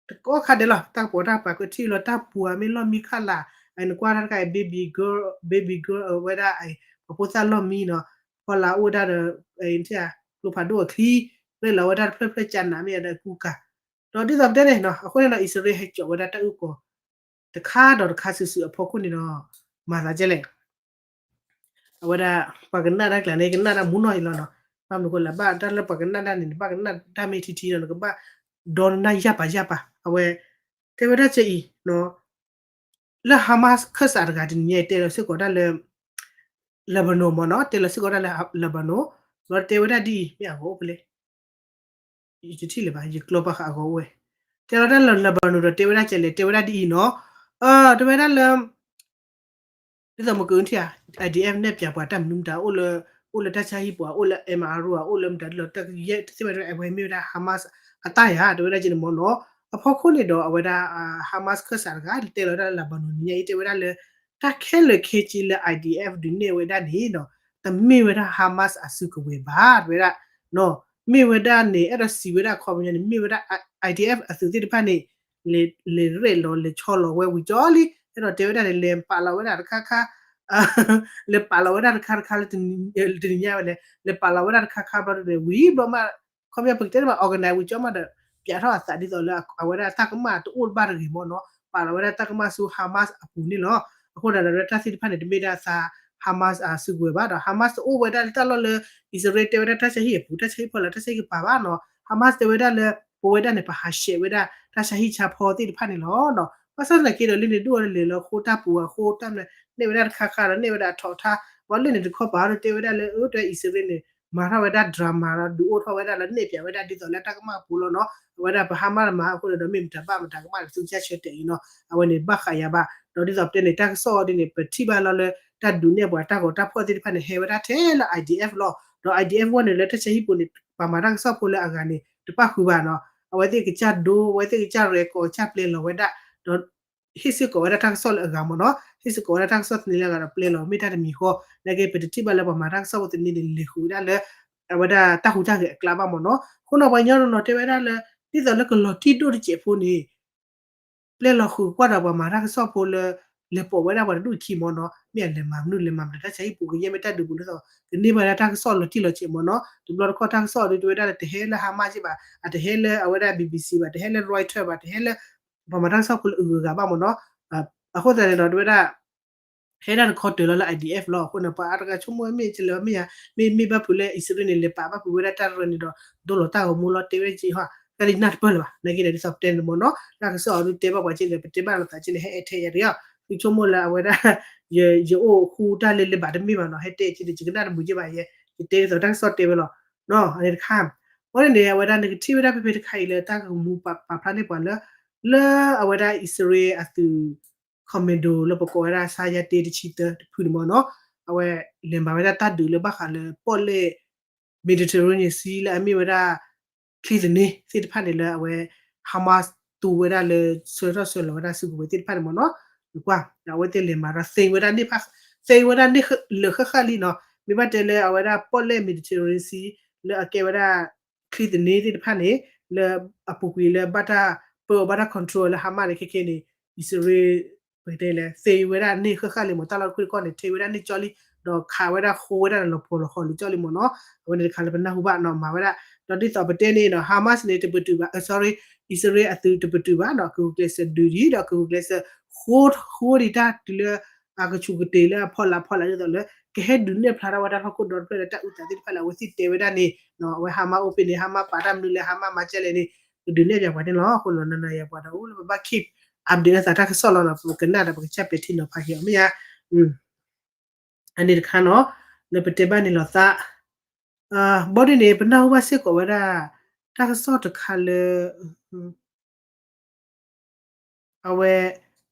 တကီၢ်ခါဒဲးလီၤ, တၢ်ကပိာ်တၢ်ပာ်ကထံၣ်လီၤ တၢ်ပူၤဧါ မ့ၢ်လီၢ်မံခးလၢ်, နကွၢ်တၢ်တခါအံၤ baby girl baby girl ဝဲဒၣ်အံၤ ပှၤဖိသၣ်လီၢ်မံနီၤ, ဖီလာ်အိၣ်ဝဲဒၣ်ဒီး ထံၣ် ကျိဖးဒိၣ်အချံ, ရဲၣ်လီၤဝဲဒၣ်တဖျၢၣ်ဖျၢၣ်ကနး မ့ၢ်အဒီးကူကၤ, ဒီးဒ်သိးပတဲန့ၣ်နီၤ အဃိန့ၣ်ဒီး အံၣ်စရ့လးဟဲကၠီးဝဲဒၣ်တၢ်အုၣ်ကီၤ တခါဒီးတခါစုာ်စုာ်အဖီခိၣ်န့ၣ်ဒီး မၤသးဒ်လဲၣ် အဝဲဒၣ် ပှၤကနၣ်တၢ်ကျါန့ၣ် ကနၣ်တၢ်မူနီၢ်အံၤလီၤနီၤ, ဘၣ်မနုၤဃိလဲၣ် ဘၣ်တၢ်လၢပှၤကနၣ်တၢ်န့ၣ် နဘၣ်ကနၣ်တၢ်မ့ၢ်ထံထံလီၤ နကဘၣ်ဒီနၢ်ယၢ်ပာ်ယၢ်ပာ်, အဝဲ တဲဝဲဒၣ်ကအံၤ လၢ Hamas ခၢၣ်စးတဂၤတနံၤညါအံၤ တဲလီၤစ့ၢ်ကီးဒၣ်လၢ Lebanon မ့ၢ်နီၤ, တဲလီၤစ့ၢ်ကီးဒၣ်လၢ Lebanon, ဘျီတဲဝဲဒၣ်ဒ်အံၤ မ့ၢ်အဂီၢ်အိၣ်ဖဲလဲၣ် ယတထံၣ်လၢၤဘၣ် ယကျီပာ်ဃာ်အဂီၢ်အိၣ်ဝဲ, တဲလီၤတၢ်လၢ Lebanon ဒီးတဲဝဲဒၣ်ကဲလဲၣ် တဲဝဲဒၣ်ဒ်အံၤနီၤ, တဲဝဲဒၣ်လၢ ဒ်သိးမ့ၢ်ကထံၣ်ဧါ IDF နဲၣ်ပၠးပှၤတၢ်မနုၤမတၤ အိၣ်လၢ အိၣ်လၢတၢ်ဆါဟံၣ်ပူၤ အိၣ်လၢ MIR ရူၢ် အိၣ်လၢမတၤဒ်လီၤ တၢ်ကယဲၢ်တသ့ၣ်မတၤ အဝဲမ့ၢ်ဝဲဒၣ် Hamas အတၢ်ယၤ တဲဝဲဒၣ်ကဲန့ၣ်မ့ၢ်နီၤ, အဖီခိၣ်န့ၣ်ဒီးအဝဲဒၣ် Hamas ခၢၣ်စးတဂၤ တဲလီၤဝဲဒၣ်လၢ Lebanon နံၤညါအံၤ တဲဝဲဒၣ်လၢ တၢ်ခဲလၢာ်ခဲဆ့လၢ IDF ဒုးနဲၣ်ဝဲဒၣ်န့ၣ်နီၤ, တမ့ၢ်ဝဲဒၣ် Hamas အစုကဝဲၤဘၣ် တဲဝဲဒၣ် မ့ၢ်ဝဲဒၣ်န့ၣ် အဲၣ်ဒိးစံးဝဲဒၣ်ခီပညီန့ၣ် မ့ၢ်ဝဲဒၣ် IDF အသုးသ့ၣ်တဖၣ်န့ၣ် လဲၤရဲၣ်လီၤလဲၤဆီလီၤဝဲဝံၤကၠီလံ အဲၣ်ဒိးတဲဝဲဒၣ်န့ၣ် လဲၤပာ်လီၤဝဲဒၣ်တခါခါ လဲၤပာ်လီၤဝဲဒၣ်တခါတခါလၢတနံၤညါဝဲလဲၣ် လဲၤပာ်လီၤဝဲဒၣ်တခါခါဘျီန့ၣ် ဝံၤဘျီမး ခီပညီပကတဲတဘၣ် organize ဝံၤကၠီမးဒီး ပၠးထီၣ်အသးဒ်သိးလၢအဝဲဒၣ်တၢ်ကမၣ်တအိၣ်ဘၣ်တဂ့ၤမ့ၢ်နီၤ ပာ်လီၤဝဲဒၣ်တၢ်ကမၣ်ဆူ Hamas အပူၤန့ၣ်လီၤ. အဃိသတးဒီးတၢ်သ့ၣ်တဖၣ်န့ၣ် တမ့ၢ်ဒၣ်သး Hamas အစုကဝဲၤဘၣ်ဒီး Hamas တအိၣ်ဝဲဒၣ်လၢတၢ်လီၢ်လၢ အံၣ်စရ့လးတဲဝဲဒၣ်တၢ်ဆါဟံၣ်အပူၤ တၢ်ဆါဟံၣ်ဖီလာ် တၢ်ဆါဟံၣ်ကပၤဘၣ်နီၤ Hamas တဲဝဲဒၣ်လၢ ပဝဲဒၣ်န့ၣ် ပဟးဆှဲးဝဲဒၣ် တၢ်ဆါဟံၣ်ဆါဖီသ့ၣ်တဖၣ်န့ၣ်လီၤ. ဘၣ်ဆၣ်သနာ်က့ဒီး လၢန့ၣ်ဒိၣ်ဝဲဒၣ်လဲၤလၢဃိတၢ်ပူၤအဃိ တၢ်မနုၤ နဲၣ်ဝဲဒၣ်တခါခါဒီး နဲၣ်ဝဲဒၣ်အထီးထါ ဘၣ်လၢန့ၣ်တခီပၤဒီး တဲဝဲဒၣ်လၢ အၢ တဲအံၣ်စရ့လးန့ၣ် မၤထီၣ်ဝဲဒၣ် drama ဒီး ဒုးအိၣ်ထီၣ်ဝဲဒၣ်လၢ နဲၣ်ပၠးဝဲဒၣ်ဒ်သိးလၢတၢ်ကမၣ်အပူၤလီၤနီၤ အဝဲဒၣ်ပဟါမၢ်တမၤအဃိန့ၣ်ဒီး မ့ၢ်မတၤဘၣ်မတၤကမၣ်ဒီး သုကစၢ်ဆၢတဲာ်အံၤနီၤ အဝဲန့ၣ်ဘၣ်ဃးယၤဘၣ် ဒီးဒ်သိးပတဲန့ၣ် တၢ်ကစီၣ်အီၤဒ်န့ၣ် ပထံၣ်ဘၣ်လီၤလၢ တၢ်ဒုးနဲၣ်ပှၤတၢ်ဂီၤတၢ်ဖီၣ်သ့ၣ်တဖၣ်န့ၣ် ဟဲဝဲဒၣ်ထဲလၢ IDF လီၤ. ဒီး IDF ဝဲန့ၣ်လၢတၢ်ဆါဟံၣ်ပူၤန့ၣ် ပှၤမၤတၢ်ကစီၣ်ဖိလၢအဂၤန့ၣ် တပၣ်ဃုာ်ဘၣ်နီၤ အဝဲသ့ၣ်ကစၢ်ဒိ အဝဲသ့ၣ်ကစၢ်ရဲၣ်ကီၢ် ကစၢ်ပျဲလီၤဝဲဒၣ် ဒီး ဟ့ၣ်စ့ၢ်ကီးဝဲဒၣ်တၢ်ကစီၣ်လၢအဂၤမ့ၢ်နီၤ ဟ့ၣ်စ့ၢ်ကီးဝဲဒၣ်တၢ်ကစီၣ်သန့လၢအဂၤဒီးပျဲလီၤ မ့ၢ်တၢ်တမံၤဃီ နာ်က့ပတထံၣ်ဘၣ်လၢပှၤမၤတၢ်ကစီၣ်ဖိသန့န့ၣ် လဲၤဃုာ်ဝဲဒၣ်လၢ အဝဲဒၣ်တၢ်ဟူးတၢ်ဂဲၤအကျါဘၣ်မ့ၢ်နီၤ အဃိန့ၣ်ပှၤကညီနီၤနီၤတဲဝဲဒၣ်လၢ ဒ်သိးလၢကလီၤတံၢ်ဒိၣ်တစဲးဖိန့ၣ် ပျဲလီၤဃုာ်ကွၢ်ဒီးပှၤမၤတၢ်ကစီၣ်ဖိလၢ လဲၤပိာ်ဝဲဒၣ်ပှၤတဒူၣ်ခံမ့ၢ်နီၤ မ့ၢ်အလဲၤမၤမနုၤလဲၤမၤမတၤတၢ်ဆါဟံၣ်ပူၤ ကယဲၢ်မ့ၢ်တၢ်ဒုးပူၤဒ်သိး ကန့ၢ်ဘၣ်ဒၣ်တၢ်ကစီၣ်လီၤတံၢ်လီၤဆဲးမ့ၢ်နီၤ တဘျီတခီၣ်တၢ်ကစီၣ်ဒုးတဲဝဲဒၣ်လၢတဟဲလၢ Hamas ဘၣ် အတဟဲလၢအဝဲဒၣ် BBC ဘၣ် တဟဲလၢ Reuters ဘၣ် တဟဲလၢ ပှၤမၤတၢ်ကစီၣ်ဖိလၢအဂုၤအဂၤဘၣ်မ့ၢ်နီၤ အဃိသတးန့ၣ်ဒီးတဲဝဲဒၣ် ဟဲဒၣ်တခီတၢၤလီၤလၢ IDF လီၤ အဃိန့ၣ် ပှၤအါတဂၤဆိကမိၣ်မ့ၢ်ကလဲၤမ့ၢ်ယါ မ့မ့ၢ်ဘၣ်ဖုးလၢအံၣ်စရ့လးန့ၣ် လဲၤပာ်ဘၣ်ဖုးဝဲဒၣ်တၢ်ရၢန့ၣ်ဒီး ဒိလီၤတၢ်ဂီၤမူလီၤ တဲဝဲဒၣ်က့ဟီ တၢ်ဒ်နၢ်တပၢၢ်လၢၤဘၣ် နာ်က့ဒီးဒ်သိးပတဲန့ၣ်မ့ၢ်နီၤ တၢ်ကစီၣ်အီၤဒုးတဲဘၣ်ပှၤက့န့ၣ် ပတဲဘၣ်လီၤသးက့န့ၣ် ဟဲအဲၣ်ထဲယၤတဂ့ၤ သုဆိကမိၣ်လၢအဝဲဒၣ် ယအိၣ်ဃူတၢ်လၢလၢဘၣ်တမ့ၢ်ဘၣ်နီၤ ဟဲတဲက့န့ၣ် ယကနၣ်တမုာ်က့ဘၣ်ယဲ ယတဲဒ်သိးတၢ်ကစီၣ်တဲဝဲလီၤ အန့ၣ်တခါ အဃိန့ၣ်န့ၣ် အဝဲဒၣ်နကထံၣ်ဝဲဒၣ်ဖဲဖဲတခါအံၤလၢတၢ်ဂီၤမူပာ်ဖျါန့ၢ်ပှၤလၢ လၢအဝဲဒၣ်အံၣ်စရ့လးအသုး commando လၢပကိးဝဲဒၣ် ဆါယါတ့တဆံသၢတဖုန့ၣ်မ့ၢ်နီၤ အဝဲလဲၤမၤဝဲဒၣ်တၢ်ဒုးလၢဘၣ်ဃးလၢပီၣ်လဲၣ် Mediterranean Sea လၢအမ့ၢ်ဝဲဒၣ် ချံသန့သ့ၣ်တဖၣ်န့ၣ်လၢအဝဲ Hamas သူဝဲဒၣ်လၢဆှၢထီၣ်ဆှၢလီၤဝဲဒၣ်စုကဝဲၤသ့ၣ်တဖၣ်န့ၣ်မ့ၢ်နီၤ နကွၢ် အဝဲသ့ၣ်လဲၤမၤဒီး သ့ဝဲဒၣ်န့ၣ် သ့ဝဲဒၣ်န့ၣ်လၢာ်ဃၣ်ဃၣ်လံနီၤ မ့ၢ်ဘၣ်တဲလၢအဝဲဒၣ်ပီၣ်လဲၣ် Mediterranean Sea လၢအကဲဝဲဒၣ် ချံသန့သ့ၣ်တဖၣ်န့ၣ် လၢအပူၤကွံာ်လၢဘၣ်တၢ်ပၢအီၤဘၣ်တၢ် control လၢ Hamas န့ၣ် ခဲခဲန့ၣ် အံၣ်စရ့လး ပကတဲလဲၣ် သ့ဝဲဒၣ်န့ၣ်ဃၣ်ဃၣ်လံမ့ၢ် တၢ်လီၢ်တခွ့ၣ်တခီၣ်န့ၣ် ထ့ဝဲဒၣ်န့ၣ်ကၠီလံ ဒီးခးဝဲဒၣ်ဃိဝဲဒၣ်လီၤပှီၢ်လီၤဃီၤလံကၠီလံမ့ၢ်နီၤ အဝဲန့ၣ်တခါလၢပနၢ်ဟူဘၣ်နီၤ မၤဝဲဒၣ် ဒီးဒ်သိးပတဲန့ၣ်နီၤ Hamas န့ၣ်တပတုာ်ဘၣ် sorry အံၣ်စရ့လးအသုးတပတုာ်ဘၣ်နီၤ ကဂုာ်ကျဲးစၢးဒုးဒံး ဒီးကဂုာ်ကျဲးစၢးဃိဃိဒံးတၢ်တုၤလၢ အကဆူးကတ့ၤလၢအဖီလာ်ဖီလာ်ဒ်သိးလၢ ကဟဲဒုးနဲၣ်ဖျါထီၣ်ဝဲတၢ်လီၢ်ခိၣ်ဒီတဖျၢၣ်လၢတၢ်အုၣ်သးသ့ၣ်တဖၣ်လၢအဝဲသ့ၣ်တဲဝဲဒၣ်န့ၣ် အဝဲ Hamas အိၣ်ဖဲန့ၣ် Hamas ပာ်တၢ်မနုၤလဲၣ် Hamas မၤကဲလဲၣ်န့ၣ် ကဒုးနဲၣ်ပၠးပှၤန့ၣ်လီၤ. အဃိန့ၣ် နနၤယၤပှၤဒီးအိၣ်လၢပဘၣ် keep update လၢသးတၢ်ကစီၣ်လီၤနီၤ ပကနၣ်ဒီးပကစၢ်ပဲာ်ထံနီၤဖးက့ၤအီၤမ့ၢ်ဧါ. အန့ၣ်တခါနီၤ လၢပတဲဘၣ်န့ၣ်လီၤသး ဘီဒ်န့ၣ် ပနၢ်ဟူဘၣ်စ့ၢ်ကီးဝဲဒၣ် တၢ်ကစီၣ်တခါလၢ အဝဲ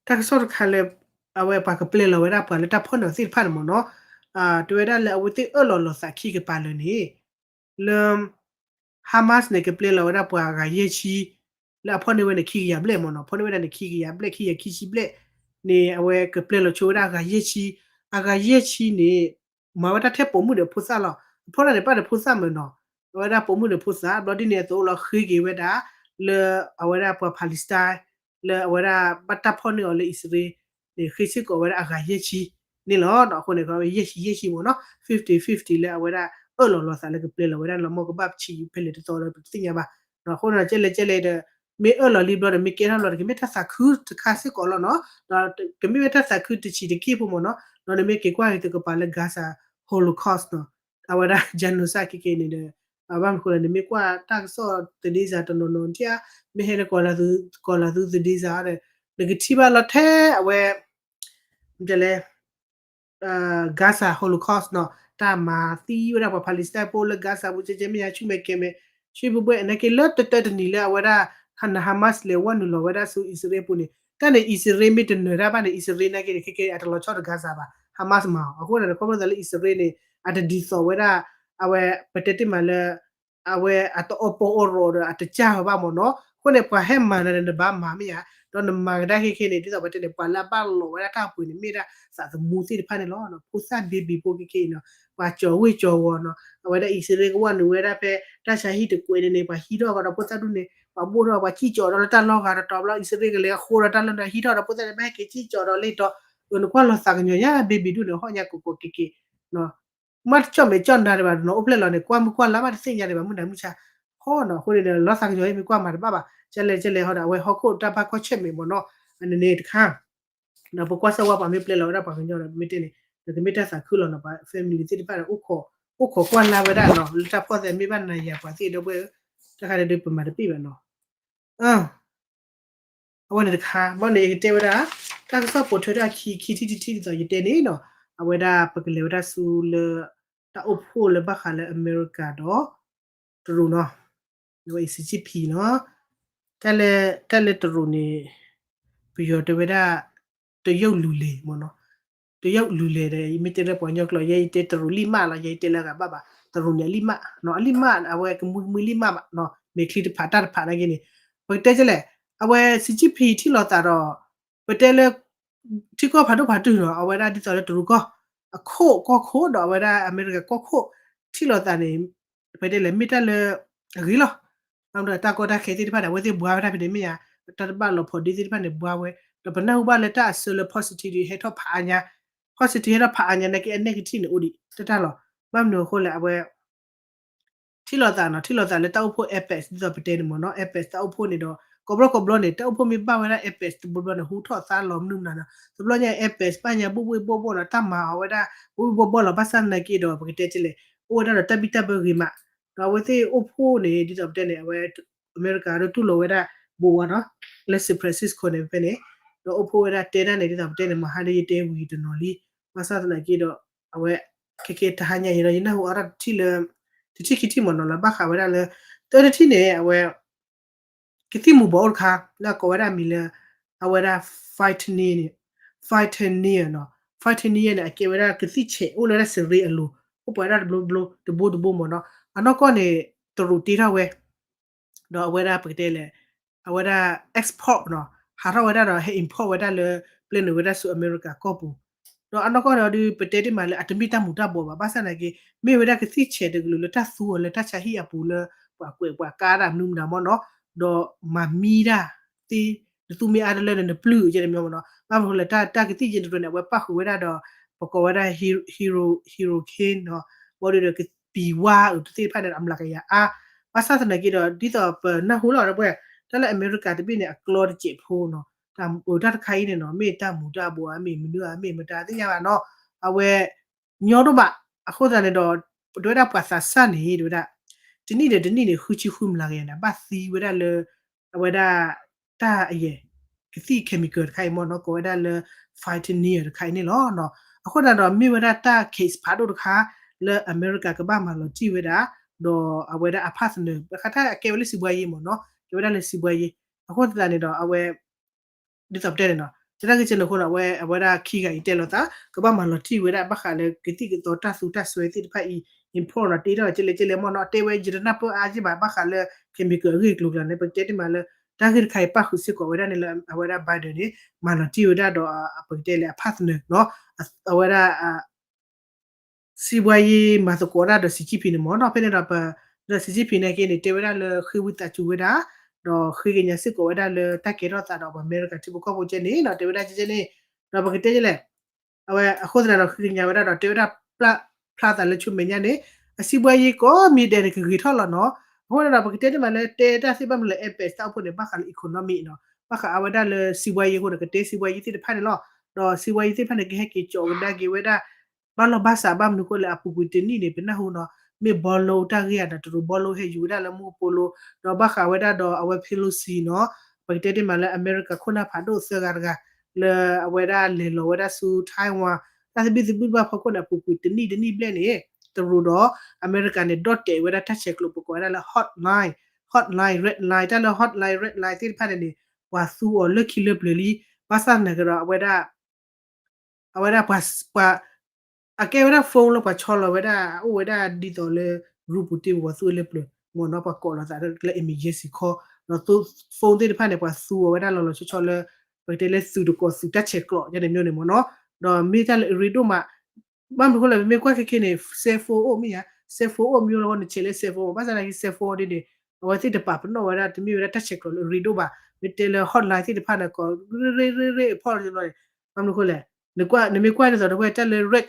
တၢ်ကစီၣ်တခါလၢ အဝဲပှၤကပျဲလီၤဝဲဒၣ်ပှၤလၢတၢ်ဖီၣ်န့ၢ်အီၤသ့ၣ်တဖၣ်န့ၣ်မ့ၢ်နီၤ တဲဝဲဒၣ်လၢအဝဲသ့ၣ်အၢၣ်လီၤလီၤသးခံကပၤလၢာ်န့ၣ် လၢ Hamas န့ၣ် ကပျဲလီၤဝဲဒၣ်ပှၤအဂၤယဲၢ်ဆံ လၢအဖီၣ်န့ၢ်ဝဲန့ၣ်ခံကယၤဘျဲၣ်မ့ၢ်နီၤ ဖီၣ်န့ၢ်ဝဲဒၣ်န့ၣ်ခံကယၤဘျဲၣ် ခံကယၤခံဆံဘျဲၣ်န့ၣ် အဝဲကပျဲလီၤဆိဝဲဒၣ်အဂၤယဲၢ်ဆံ အဂၤယဲၢ်ဆံန့ၣ် မၤဝဲဒၣ်ထဲပိာ်မုၣ်ဒီးဖိသၣ်လီၤ. အဖီၣ်န့ၢ်န့ၣ် ပာ်ဒီးဖိသၣ်မ့ၢ်နီၤ အဝဲဒၣ်ပိာ်မုၣ်ဒီးဖိသၣ် ဘျီဒ်န့ၣ်အသိးလီၤဃ့က့ၤဝဲဒၣ် လၢအဝဲဒၣ်ပှၤ Palestine လၢအဝဲဒၣ်ဘၣ်တၢ်ဖီၣ်န့ၢ်အီၤလၢအံၣ်စရ့လးန့ၣ် ဃ့စ့ၢ်ကီးဝဲဒၣ်အဂၤယဲၢ်ဆံန့ၣ်လီၤ. အဃိန့ၣ် ယဲၢ်ဆံယဲၢ်ဆံမ့ၢ်နီၤ fifty fifty လၢအဝဲဒၣ်အၢၣ်လီၤလီၤသးလၢကပျဲလီၤဝဲဒၣ်လီၤ မ့ၢ်ကဘၣ်ဆံးဖဲလဲၣ်တသီလၢပတသ့ၣ်ညါဘၣ်. အဃိန့ၣ် ကဲလဲၣ်ကဲလဲၣ်ဒီး မ့ၢ်အၢၣ်လီၤလံဘျီဒီး မ့ၢ်ကဲထီၣ်ဘျီဒီး ကမ့ၢ်တၢ်သးခုတခါစ့ၢ်ကီးလီၤနီၤ ဒီးကမ့ၢ်ဝဲတၢ်သးခုတဆံးတက့ၢ်ဖိမ့ၢ်နီၤ ဒီးနမ့ၢ်က့ၤကွၢ်က့ၤသကပၤလၢ Gaza Holocaust နီၤ အဝဲဒၣ် genocide ခဲက့န့ၣ်ဒီး ဘၣ်မနုၤဃိလဲၣ် နမ့ၢ်ကွၢ်တၢ်ကစီၣ်သဒ့စးတနီၤနီၤ နထံၣ်ဧါ မ့ၢ်ဟဲလၢကီၢ်လၤသူ ကီၢ်လၤသူသဒ့စးဒီး နကထံၣ်ဘၣ်လီၤထဲအဝဲ မ့ၢ်တဲလဲၣ် Gaza Holocaust နီၤ တၢ်မၤသံဝဲဒၣ်ပှၤ Palestine ဖိလၢ Gaza ပူၤ ကဲကဲမ့ၢ်ယါ ဆူမဲာ်ကဲမဲာ် ဆူပူၤဘှဲၣ် နာ်က့လၢတတၢတနံၤလၢအဝဲဒၣ် န Hamas လဲၤဝဲနုာ်လီၤဝဲဒၣ်ဆူအံၣ်စရ့လးပူၤန့ၣ် တၢ်န့ၣ်အံၣ်စရ့လးမ့ၢ်တနၢၤတၢ်ဘၣ်န့ၣ် အံၣ်စရ့လးနာ်က့န့ၣ် ခဲကဲအတလီၤဆီဒီး Gaza ဘၣ် Hamas မၤအီၤ အဃိန့ၣ် ခီဖျိသးလၢအံၣ်စရ့လးန့ၣ် အတဒ်သိးဝဲဒၣ် အဝဲပတဲတ့ၢ်မးလၢ အဝဲအတအီၣ်ပီအီၣ်ရီဒီးအတကၢ်ဝဲဘၣ်မ့ၢ်နီၤ အဃိန့ၣ် ပှၤဟဲမၤနၤဒီးနဘၣ်မၤမ့ၢ်ဧါ ဒီးနမၤကဒါခဲခဲန့ၣ် ဒ်သိးပတဲန့ၣ် ပှၤလၢအဘၣ်လီၤဝဲဒၣ်တၢ်ပှ့ၤန့ၣ် မ့ၢ်ဒၣ်သးသမူသ့ၣ်တဖၣ်န့ၣ်လီၤ. ဖိသၣ် baby ဖိခဲခဲအံၤနီၤ ပှၤကၠီၤဝ့ၢ်ကၠီၤဝီၤနီၤ အဝဲဒၣ်အံၣ်စရ့လးကဝဲနုာ်ဝဲဒၣ်ဖဲ တၢ်ဆါဟံၣ်တကွဲးန့ၣ်န့ၣ် ပှၤဟံးထီၣ်ကဒီးဖိသၣ်ဒူၣ်န့ၣ် ပှၤဘိၣ်ထီၣ် ပှၤစံၣ်ကၠီၤဒီးလၢတၢ်လီၢ်ဂၤတတီၤဘျီ အံၣ်စရ့လးကလဲၤအဃိဒီးတၢ်လီၢ်ဒီးဟံးထီၣ်ဒီးဖိသၣ်န့ၣ် ဘၣ်ဟဲက့ၤစံၣ်ကၠီၤဒီးလ့တီၤ အနကွၢ်လီၤသးကညီၤညါ baby ဒူၣ်န့ၣ် ဟီၣ်ညါကီးကီးက့ၤက့ၤ မ့ၢ်တကၠီၣ်မဲာ်ကၠီၣ်နါဒံးဘၣ်နီၤ အိၣ်ဖျဲၣ်လီၤန့ၣ် ကွၢ်မုၢ်ကွၢ်လါမးတသ့ၣ်ညါဒံးဘၣ် မုၢ်နၤမုၢ်ဆါ ဟီနီၤ အဃိန့ၣ်ဒီး လီၤသးကညီၤအံၤမ့ၢ်ကွၢ်မၤတဘၣ်ဘၣ် ကဲလဲၣ်ကဲလဲၣ်ဟီဒီး အဝဲဟီၣ်ခိၣ်တၢ်ဘၣ်ကွၢ်ဆၢၣ်မဲာ်မ့ၢ်နီၤ အန့ၣ်န့ၣ်တခါ ဒီးပကွၢ်စၢ်ဝါပှၤမ့ၢ်ပျဲလီၤဝဲဒၣ်ပှၤကညီဒီး မ့ၢ်တဲန့ၣ် ဒီးကမ့ၢ်တၢ်သးခုလီၤနီၤ ပှၤ family သ့ၣ်တဖၣ်ဒီး အိၣ်ခိးကွၢ်လၢ်ဝဲဒၣ်နီၤ လၢတၢ်ဖီၣ်သဲမ့ၢ်ဘၣ်နၤယၤပှၤသ့ၣ်ဒီပုၢ်ဝဲၢ်ဧၢ တၢ်ခါန့ၣ်ဒုးပမၤတပ့ၢ်ဘၣ်နီၤ အဝဲန့ၣ်တခါ ဘၣ်န့ၣ် ယကတဲဝဲဒၣ် တၢ်ကစီၣ်ပိာ်ထွဲထီၣ်ခံ ခံထံၣ်တထံၣ်ဒ်သိးယတဲန့ၣ်နီၤ အဝဲဒၣ်ပကလဲၤဝဲဒၣ်ဆူလၢ တၢ်အိၣ်ဖှိၣ်လၢဘၣ်ဃးလၢအမဲရကၤဒီး တရူးနီၤ အဝဲအံၤ Xi Jinping နီၤ တၢ်လၢ တၢ်လၢတရူးန့ၣ် ပယီၤတဲဝဲဒၣ် တရုတ်လူလယ်မ့ၢ်နီၤ တရုတ်လူလယ်ဒီး ယမ့ၢ်တဲလၢပှၤကညီကျိာ် ယဲယတဲတရူးလံၢ်မးလီၤ ယဲယတဲလၢအဂၤဘၣ်ဘၣ် တရူးန့ၣ်အလံၢ်မး အလံၢ်မး အဝဲကမှံမှံလံၢ်မးဘၣ် မဲာ်ချံတဖးတၢ်တဖးနာ်က့န့ၣ် ပကတဲကလဲၣ် အဝဲ Xi Jinping ထံၣ်လိာ်သးဒီး ပတဲလၢ ထံကီၢ်ဖးဒိၣ်ဖးတုၤနီၤ အဝဲဒၣ်ဒ်သိးလၢတရူးကီၢ် အခိၣ်ကီၢ်ခိၣ်ဒီးအဝဲဒၣ်အမဲရကၤကီၢ်ခိၣ် ထံၣ်လိာ်သးန့ၣ် ပတဲလဲၣ် မ့ၢ်တၢ်လၢ အဂ့ၤလီၤ တၢ်ကီတၢ်ခဲသ့ၣ်တဖၣ်န့ၣ် အဝဲသ့ၣ်ဘှါဝဲဒၣ်ဖဲန့ၣ်မ့ၢ်ဧါ တၢ်တဘၣ်လီၤဖိးဒ့သ့ၣ်တဖၣ်န့ၣ် ဘှါဝဲ ဒီးပနၢ်ဟူဘၣ်လၢတၢ်အဆၢလၢ positive ဟဲထီၣ်ဖးအါညါ positive ဟဲထီၣ်ဖးအါညါနာ်က့ အ negative န့ၣ် အိၣ်ဒံးတၢ်တၢ်လီၤ ဘၣ်မနုၤအဃိလဲၣ် အဝဲ ထံၣ်လိာ်သးနီၤ ထံၣ်လိာ်သးလၢတၢ်အိၣ်ဖှိၣ် APEC ဒ်သိးပတဲန့ၣ်မ့ၢ်နီၤ APEC တၢ်အိၣ်ဖှိၣ်န့ၣ်ဒီး ကိးဘျီကိးဘျီန့ၣ် တၢ်အိၣ်ဖှိၣ်မ့ၢ်ဘၣ်ဝဲဒၣ် APEC တဘျီဘျီန့ၣ် ဟူထီၣ်သါလီၤမနုၤမနုၤနီၤ တဘျီညါ APEC ဘၣ်ညါ ဘိၣ်ဘိၣ်ဘိၣ်ဘိၣ်နီၤ တၢ်မၤအီၤဝဲဒၣ် ဘိၣ်ဘိၣ်ဘိၣ်ဘိၣ်လီၤ ဘၣ်ဆၣ်သနာ်က့ဒီး ပကတဲကလဲၣ် အိၣ်ဝဲဒၣ်ဒီးတၢ်ဘံၣ်တၢ်ဘၢဂ့ၤမး ဒီးအဝဲသ့ၣ်အိၣ်ဖှိၣ်န့ၣ် ဒ်သိးပတဲန့ၣ် အဝဲ အမဲရကၤဒီးတူၢ်လိာ်ဝဲဒၣ် ဘိဝါနီၤ လၢ San Francisco န့ၣ်ဖဲန့ၣ် ဒီးအိၣ်ဖှိၣ်ဝဲဒၣ်တဲတၢ်န့ၣ် ဒ်သိးပတဲန့ၣ် မဟါဒီးယတဲဝံၤတနီၤလံ ဘၣ်ဆၣ်သနာ်က့ဒီး အဝဲ ခဲကဲတဟါညါအံၤဒီး ယနၢ်ဟူအါထီၣ်တထံၣ်လၢ တထံၣ်ခံထံၣ်မ့ၢ်နီၤ လၢဘၣ်ဃးဝဲဒၣ်လၢ တၢ်တထံၣ်န့ၣ် အဝဲ ကသံၣ်မူၤဘှီးအိၣ်တခါ လၢအကိးဝဲဒၣ်အမံၤလၢ အဝဲဒၣ် fentanyl န့ၣ် fentanyl နီၤ fentanyl န့ၣ် အကဲဝဲဒၣ်ကသံၣ်ဆဲးအိၣ်လၢဒၣ်စရ့အလိၤ အိၣ်ပှဲၤဒၣ်တဘျိဘျိ တဘိတဘိမ့ၢ်နီၤ အနီၢ်ကီၢ်န့ၣ် တရူးတ့ထီၣ်ဝဲ ဒီးအဝဲဒၣ်ပကတဲလဲၣ် အဝဲဒၣ် export နီၤ ဟးထီၣ်ဝဲဒၣ်ဒီးဟဲ import ဝဲဒၣ်လၢ ပျဲနုာ်ဝဲဒၣ်ဆူအမဲရကၤကီၢ်ပူၤ ဒီးအနီၢ်ကီၢ်န့ၣ်ဒီး ပတဲတ့ၢ်မးလၢအတမ့ၢ်တၢ်မူၤတၢ်ဘှီးဘၣ် ဘၣ်ဆၣ်သနာ်က့ မ့ၢ်ဝဲဒၣ်ကသံၣ်ဆဲးတကလုာ်လၢတၢ်သူအီၤလၢတၢ်ဆါဟံၣ်အပူၤလၢ ပှၤကွဲးပှၤကါတၢ်မနုၤမနုၤမ့ၢ်နီၤ ဒီးမၤမံတၢ်သ့ နသူမ့ၢ်အါတလၢန့ၣ် နပျုၢ်ကဲတမံၤမ့ၢ်နီၤ ဘၣ်မနုၤဃိလဲၣ် တၢ်ကသံၣ်ယဲၢ်တရၢန့ၣ် အဝဲပၣ်ဃုာ်ဝဲဒၣ်ဒီး ပကိးဝဲဒၣ် hero hero hero kin နီၤ ဘၣ်ဒီးကပံၤဝါအုးတသ့ၣ်တဖၣ်န့ၣ် အမျးကယၤအါ ဘၣ်ဆၣ်သနာ်က့ဒီး ဒ်သိးပနၢ်ဟူလီၤဒီးပှဲၤ တၢ်လၢအမဲရကၤတဘ့ၣ်န့ၣ် အကျီတစဲးဖိနီၤ တၢ်တၢ်တခါအံၤန့ၣ်နီၤ မ့ၢ်တၢ်မူၤတၢ်ဘှီးဧါ မ့ၢ်မနုၤဧါ မ့ၢ်မတၤသ့ၣ်ညါဘၣ်နီၤ အဝဲ ညီဒိၣ်ဘၣ်. အဃိသတးန့ၣ်ဒီး တဲဝဲဒၣ်ပှၤသးစၢ်န့ၣ် တဲဝဲဒၣ် တနံၣ်ဒီးတနံၣ်န့ၣ် ဃုဆံဃုမျးကယၤန့ၣ် ဘၣ်သံဝဲဒၣ်လၢ အဝဲဒၣ် တၢ်အယဲၢ် ကသံၣ် chemical တခါအံၤမ့ၢ်နီၤ ကိးဝဲဒၣ်လၢ fentanyl တခါအံၤန့ၣ်လီၤ. အဃိသတးဒီးမ့ၢ်ဝဲဒၣ်တၢ် case ဖးဒိၣ်တခါ လၢအမဲရကၤကဘၣ်မၤလီၤတံၢ်ဝဲဒၣ် ဒီးအဝဲဒၣ်အဖးသနၢၣ် ဘၣ်ဃးတၢ်အကဲဝဲလၢစံးဘှါယံၤမ့ၢ်နီၤ ကဲဝဲဒၣ်လၢစံးဘှါယံၤ အဃိသတးန့ၣ်ဒီးအဝဲ ဒ်သိးပတဲန့ၣ်နီၤ တၢ်ဂ့ၢ်ကဲန့ၣ်အဃိန့ၣ် အဝဲ အဝဲဒၣ်ခံဂၤအံၤတဲလိာ်သး ကဘၣ်မၤလီၤတံၢ်ဝဲဒၣ် ဘၣ်ဃးလၢကသံၣ်ကသီတၢ်သူတၢ်စွဲသ့ၣ်တဖၣ်အံၤ import နီၤ တ့ထီၣ်ကဲလဲၣ်ကဲလဲၣ်မ့ၢ်နီၤ တဲဝဲယတနၢ်ပၢၢ်အါက့ဘၣ် ဘၣ်ဃးလၢ chemical အဂ့ၢ်အကျိၤကျါန့ၣ် ပကတဲတ့ၢ်မးလၢ တၢ်ဂ့ၢ်တခါအံၤပၣ်ဃုာ်စ့ၢ်ကီးဝဲဒၣ်န့ၣ်လၢ အဝဲဒၣ် Biden န့ၣ် မၤလီၤတံၢ်ဝဲဒၣ်ဒီး ပကတဲလဲၣ် အဖးသနၢၣ်နီၤ အဝဲဒၣ် စံးဘှါယံၤမၤသကိးဒၣ်ဒီး Xi Jinping န့ၣ်မ့ၢ်နီၤ ဖဲန့ၣ်ဒီး ဒီး Xi Jinping န့ၣ်က့န့ၣ် တဲဝဲဒၣ်လၢဃ့ဝံသးစူၤဝဲဒၣ် ဒီးဃ့ကညးစ့ၢ်ကီးဝဲဒၣ်လၢတၢ်ကဲထီၣ်သးဒီးပှၤအမဲရကၤထံဖိကီၢ်ဖိကဲန့ၣ်နီၤ တဲဝဲဒၣ်ကဲန့ၣ် ဒီးပကတဲကဲလဲၣ် အဝဲအဃိသတးဒီး ဃ့ကညးဝဲဒၣ်ဒီး တဲဝဲဒၣ် ဖျါသးလၢဆူမဲာ်ညါန့ၣ် အစံးဘှါယံၤကိးမံၤဒဲးန့ၣ် ကဂ့ၤထီၣ်လီၤနီၤ အဃိသတးဒီး ပကတဲတ့ၢ်မးလၢတဲတၢ်သ့ၣ်ဘၣ်မနုၤလၢ APEC တၢ်အိၣ်ဖှိၣ်န့ၣ် ဘၣ်ဃးလၢ economic နီၤ ဘၣ်ဃးအဝဲဒၣ်လၢစံးဘှါယံၤအဃိန့ၣ် ကတဲစံးဘှါယံၤသ့ၣ်တဖၣ်န့ၣ်လီၤ ဒီးစံးဘှါယံၤသ့ၣ်တဖၣ်န့ၣ် ကဟဲက့ၤကၠီးကဒါက့ၤဝဲဒၣ် ဘၣ်လီၢ်ဘၣ်စးဘၣ်မနုၤအဃိလဲၣ် အပူၤကွံာ်တနံၣ်န့ၣ် ပနၢ်ဟူနီၤ မ့ၢ်ဘီလိတၢ်ဂ့ၢ်ဧါဒီး တရူးဘီလိဟဲယူၤဝဲဒၣ်လၢမူကပိာ်လိၤ ဒီးဘၣ်ဃးဝဲဒၣ်ဒီးအဝဲ Pelosi နီၤ ပကတဲတ့ၢ်မးလၢအမဲရကၤခိၣ်နၢ်ဖးဒိၣ်သၢဂၤတဂၤ လၢအဝဲဒၣ်လဲၤလီၤဝဲဒၣ်ဆူ Taiwan တၢ်သဘံၣ်သဘုၣ်တဖၣ်ဖီခိၣ်န့ၣ် အပူၤကွံာ်တနံၣ်တနံၣ်ဘျဲၣ်န့ၣ် တရူးဒီးအမဲရကၤန့ၣ် ဒီၣ်တဲာ်ဝဲဒၣ်တၢ်ဆဲးကျိးပကိးဝဲဒၣ်လၢ hotline hotline red line တၢ်လၢ hotline red line သ့ၣ်တဖၣ်န့ၣ်န့ၣ် ပှၤသူအီၤလၢခံလၢပျၢၤလံ ဘၣ်ဆၣ်သနာ်က့ဒီး အဝဲဒၣ် အဝဲဒၣ်ပှၤ ပှၤ အကဲဝဲဒၣ် phone လၢပှၤဆီလီၤဝဲဒၣ် အိၣ်ဝဲဒၣ်ဒ်သိးလၢ ရူပူၤတ့ၢ်ဝီၤသူဝဲလၢပျၢၤ မ့ၢ်နီၤ ပှၤကိးလိာ်သးလၢ emergency call ဒီး phone သ့ၣ်တဖၣ်န့ၣ် ပှၤသူအီၤဝဲဒၣ်လီၤလီၤဆီဆီလၢ ပကတဲလၢသုးတကိးသုးတၢ်ဆဲးကျိး ယန့ၣ်မ့ၢ်န့ၣ်မ့ၢ်နီၤ ဒီးမ့ၢ်တၢ်လၢအရ့ဒိၣ်မး ဘၣ်မနုၤအဃိလဲၣ် ပမ့ၢ်ကွၢ်ခဲခဲန့ၣ် cell phone အိၣ်မ့ၢ်ဧါ cell phone အိၣ်မ့ၢ်လီၤ နဆဲးလၢ cell phone ဘၣ်ဆၣ်သနာ်က့ cell phone ဒ်န့ၣ် အဝဲသ့ၣ်တပာ်ပနီၣ်ဝဲဒၣ် တမ့ၢ်ဝဲဒၣ်တၢ်ဆဲးကျိးလၢအရ့ဒိၣ်ဘၣ် မ့ၢ်တဲလၢ hotline သ့ၣ်တဖၣ်န့ၣ် ကိးရ့ရ့ရ့ရ့အဖီၣ်လီၤန့ၣ် ဘၣ်မနုၤအဃိလဲၣ် နမ့ၢ်ကွၢ်ဒ်သိးတဝဲတၢ်လၢ red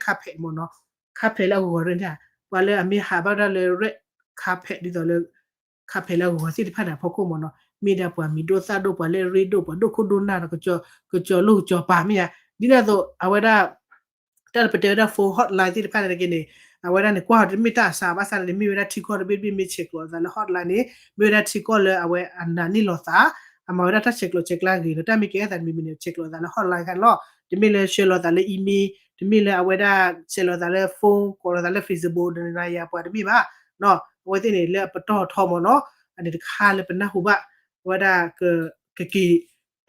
carpet မ့ၢ်နီၤ carpet လၢအဂီၤရ့န့ၣ် ပှၤလၢအမ့ၢ်ဟးဘၣ်ဒၣ်လၢ red carpet ဒ်သိးလၢ carpet လၢအဂီၤသ့ၣ်တဖၣ်န့ၣ်အဖီခိၣ်မ့ၢ်နီၤ မ့ၢ်ဒၣ်ပှၤမံၤဒိၣ်သၣ်ဒိၣ် ပှၤလၢအရ့ဒိၣ် ပှၤဒိၣ်ခိၣ်ဒိၣ်နၢ်ဒီး ကစီၤလိၣ်ကစီၤပၤမ့ၢ်ဧါ ဒ်န့ၣ်အသိး အဝဲဒၣ် တၢ်လၢပတဲဝဲဒၣ် phone hotline သ့ၣ်တဖၣ်န့ၣ်တက့ၢ်န့ၣ် အဝဲဒၣ်န့ၣ် ကွၢ်အီၤတမ့ၢ်တၢ်အစှၤဘၣ်ဆၣ်န့ၣ် မ့ၢ်ဝဲဒၣ်ထံကီၢ်တဘ့ၣ်တဘ့ၣ်မ့ၢ်ဆဲးကျိးလိာ်သးလၢ hotline န့ၣ် မ့ၢ်ဝဲဒၣ်ထံကီၢ်လၢအဝဲအနာ်န့ၢ်လိာ်သး အမၤဝဲဒၣ်တၢ်ဆဲးကျိးဆဲးကျၢဂ့ၤဒီး တၢ်မ့ၢ်ကဲအသးတမံၤမံၤန့ၣ် ဆဲးကျိးလိာ်သးလၢ hotline ခါန့ၣ်လီၤ တမ့ၢ်လၢဆှၢလိာ်သးလၢ email တမ့ၢ်လၢအဝဲဒၣ်ဆဲးလိာ်သးလၢ phone ကိးလိာ်သးလၢ Facebook ဒီးနၤယၤပှၤတမ့ၢ်ဘၣ် အဝဲသ့ၣ်န့ၣ် လၢအပတီၢ်ထီမ့ၢ်နီၤ အန့ၣ်တခါလၢပနၢ်ဟူဘၣ် အဝဲဒၣ် ကက့ၤ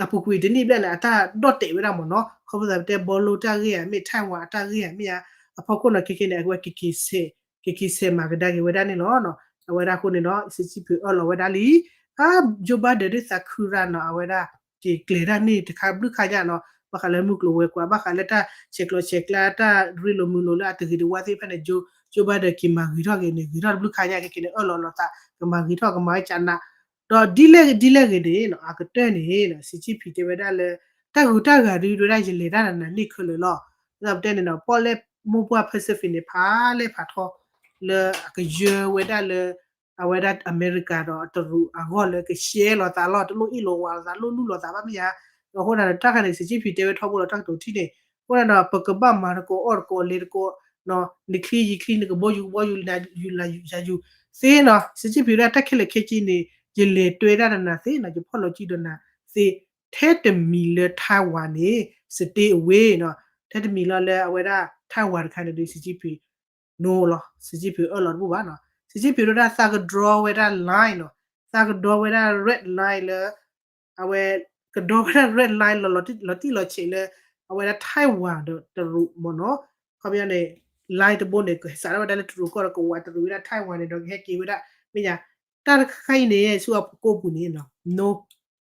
အပူၤကွံာ်တနံၣ်ဘျဲၣ်န့ၣ် အတၢ်ဒီၣ်တဲာ်ဝဲဒၣ်မ့ၢ်နီၤ ခီဖျိသးပတဲဘီလိတၢ်ဂ့ၢ်ဧါ မ့ၢ် Taiwan အတၢ်ဂ့ၢ်ဧါ မ့ၢ်ဧါ အဖီခိၣ်န့ၣ် ခဲခဲန့ၣ် အဝဲကက့ၤဆဲး ကက့ၤဆဲးမၤကဒါက့ၤဝဲဒၣ်န့ၣ်လီၤ အဝဲဒၣ်အဃိန့ၣ်ဒီး Xi Jinping အၢၣ်လီၤဝဲဒၣ်လံ အ Joe Biden ဒ်သးခုရၣ်နီၤ အဝဲဒၣ် က့ၤကျဲၤတၢ်န့ၣ်တခါဘျုးခါညါနီၤ ဘၣ်ဃးလၢမုၢ်ကျိၤဝဲၤကွာ် ဘၣ်ဃးလၢတၢ်ဆဲးကျိးဆဲးကျၢ တၢ်ရ့လိာ်မုာ်လိာ်လၢအတဂ့ၤတဝါသ့ၣ်တဖၣ်န့ၣ် Joe Biden က့ၤမၤဂ့ၤထီၣ်က့ၤန့ၣ် ဂ့ၤထီၣ်တဘျုးခါညါ ခဲခဲန့ၣ် အၢၣ်လီၤလိာ်သး ကမၤဂ့ၤထီၣ် ကမၤဝဲကနး ဒီးဒ်လဲၣ်ဒ်လဲၣ်ဂ့ၤန့ၣ် အကတၢၢ်န့ၣ် Xi Jinping တဲဝဲဒၣ်လၢ တၢ်ဂုၤတၢ်ဂၤဒုးဝဲဒၣ် ယလဲၤတၢ်နၤန့ၣ်ခဲလၢာ်လီၤ ဒ်သိးပတဲန့ၣ်နီၤ ပီၣ်လဲၣ်မိၢ်ပှၢ် Pacific န့ၣ် ဖးလဲၢ်ဖးထီ လၢအကယၢဝဲဒၣ်လၢ အဝဲဒၣ်အမဲရကၤဒီးတရူးအဂီၢ်လၢကရှဲလိာ်သးလီၤ တလိၣ်အ့ၣ်လိာ်ဝးလိာ်သး လိၣ်လူၢ်လိာ်သးဘၣ်မ့ၢ်ဧါ အဃိန့ၣ် တၢ်ခါန့ၣ် Xi Jinping တဲဝဲထီဘိလီၤ တၢ်ကတိၤထံၣ်န့ၣ် အဃိန့ၣ်ဒီး ပကဘၣ်မၤသကိးအီၣ်သကိးလဲၤသကိး နချံယချံ နကဘီယူၤကဘီယူၤ နယူၤလၢယူၤယၤယူၤသ့နီၤ Xi Jinping ဝဲဒၣ်တၢ်ခဲလၢာ်ခဲဆ့န့ၣ် ယလဲၤတွဲဒၣ်ဒီးနၤသ့နီၤ ယဖီၣ်လီၤစုဒီးနၤသ့ ထဲတမံၤလၢ Taiwan န့ၣ် stay away နီၤ ထဲတမံၤလီၤလၢအဝဲဒၣ် Taiwan တခါန့ၣ်ဒီး Xi Jinping နီၤလီၤ Xi Jinping အၢၣ်လီၤတဘူၣ်ဘၣ်နီၤ Xi Jinping ဒိၣ်ဒၣ်သးကဒြီဝဲဒၣ် line နီၤ သးကဒြီဝဲဒၣ် red line လၢ အဝဲ ကဒြီဝဲဒၣ် red line လီၤတံၢ်လီၤဆဲးလၢ အဝဲဒၣ် Taiwan ဒီးတရူးမ့ၢ်နီၤ ခီပညီန့ၣ် line တဘိန့ၣ် ကစးထီၣ်ဝဲဒၣ်လၢတရူးကီၢ်ဒီးကဝးတရူးဝဲဒၣ် Taiwan န့ၣ်ဒီးကဟဲက့ၤဝဲဒၣ် မ့ၢ်ညါ တၢ်တခါအံၤန့ၣ် ဆူအပူၤကွံာ်န့ၣ် no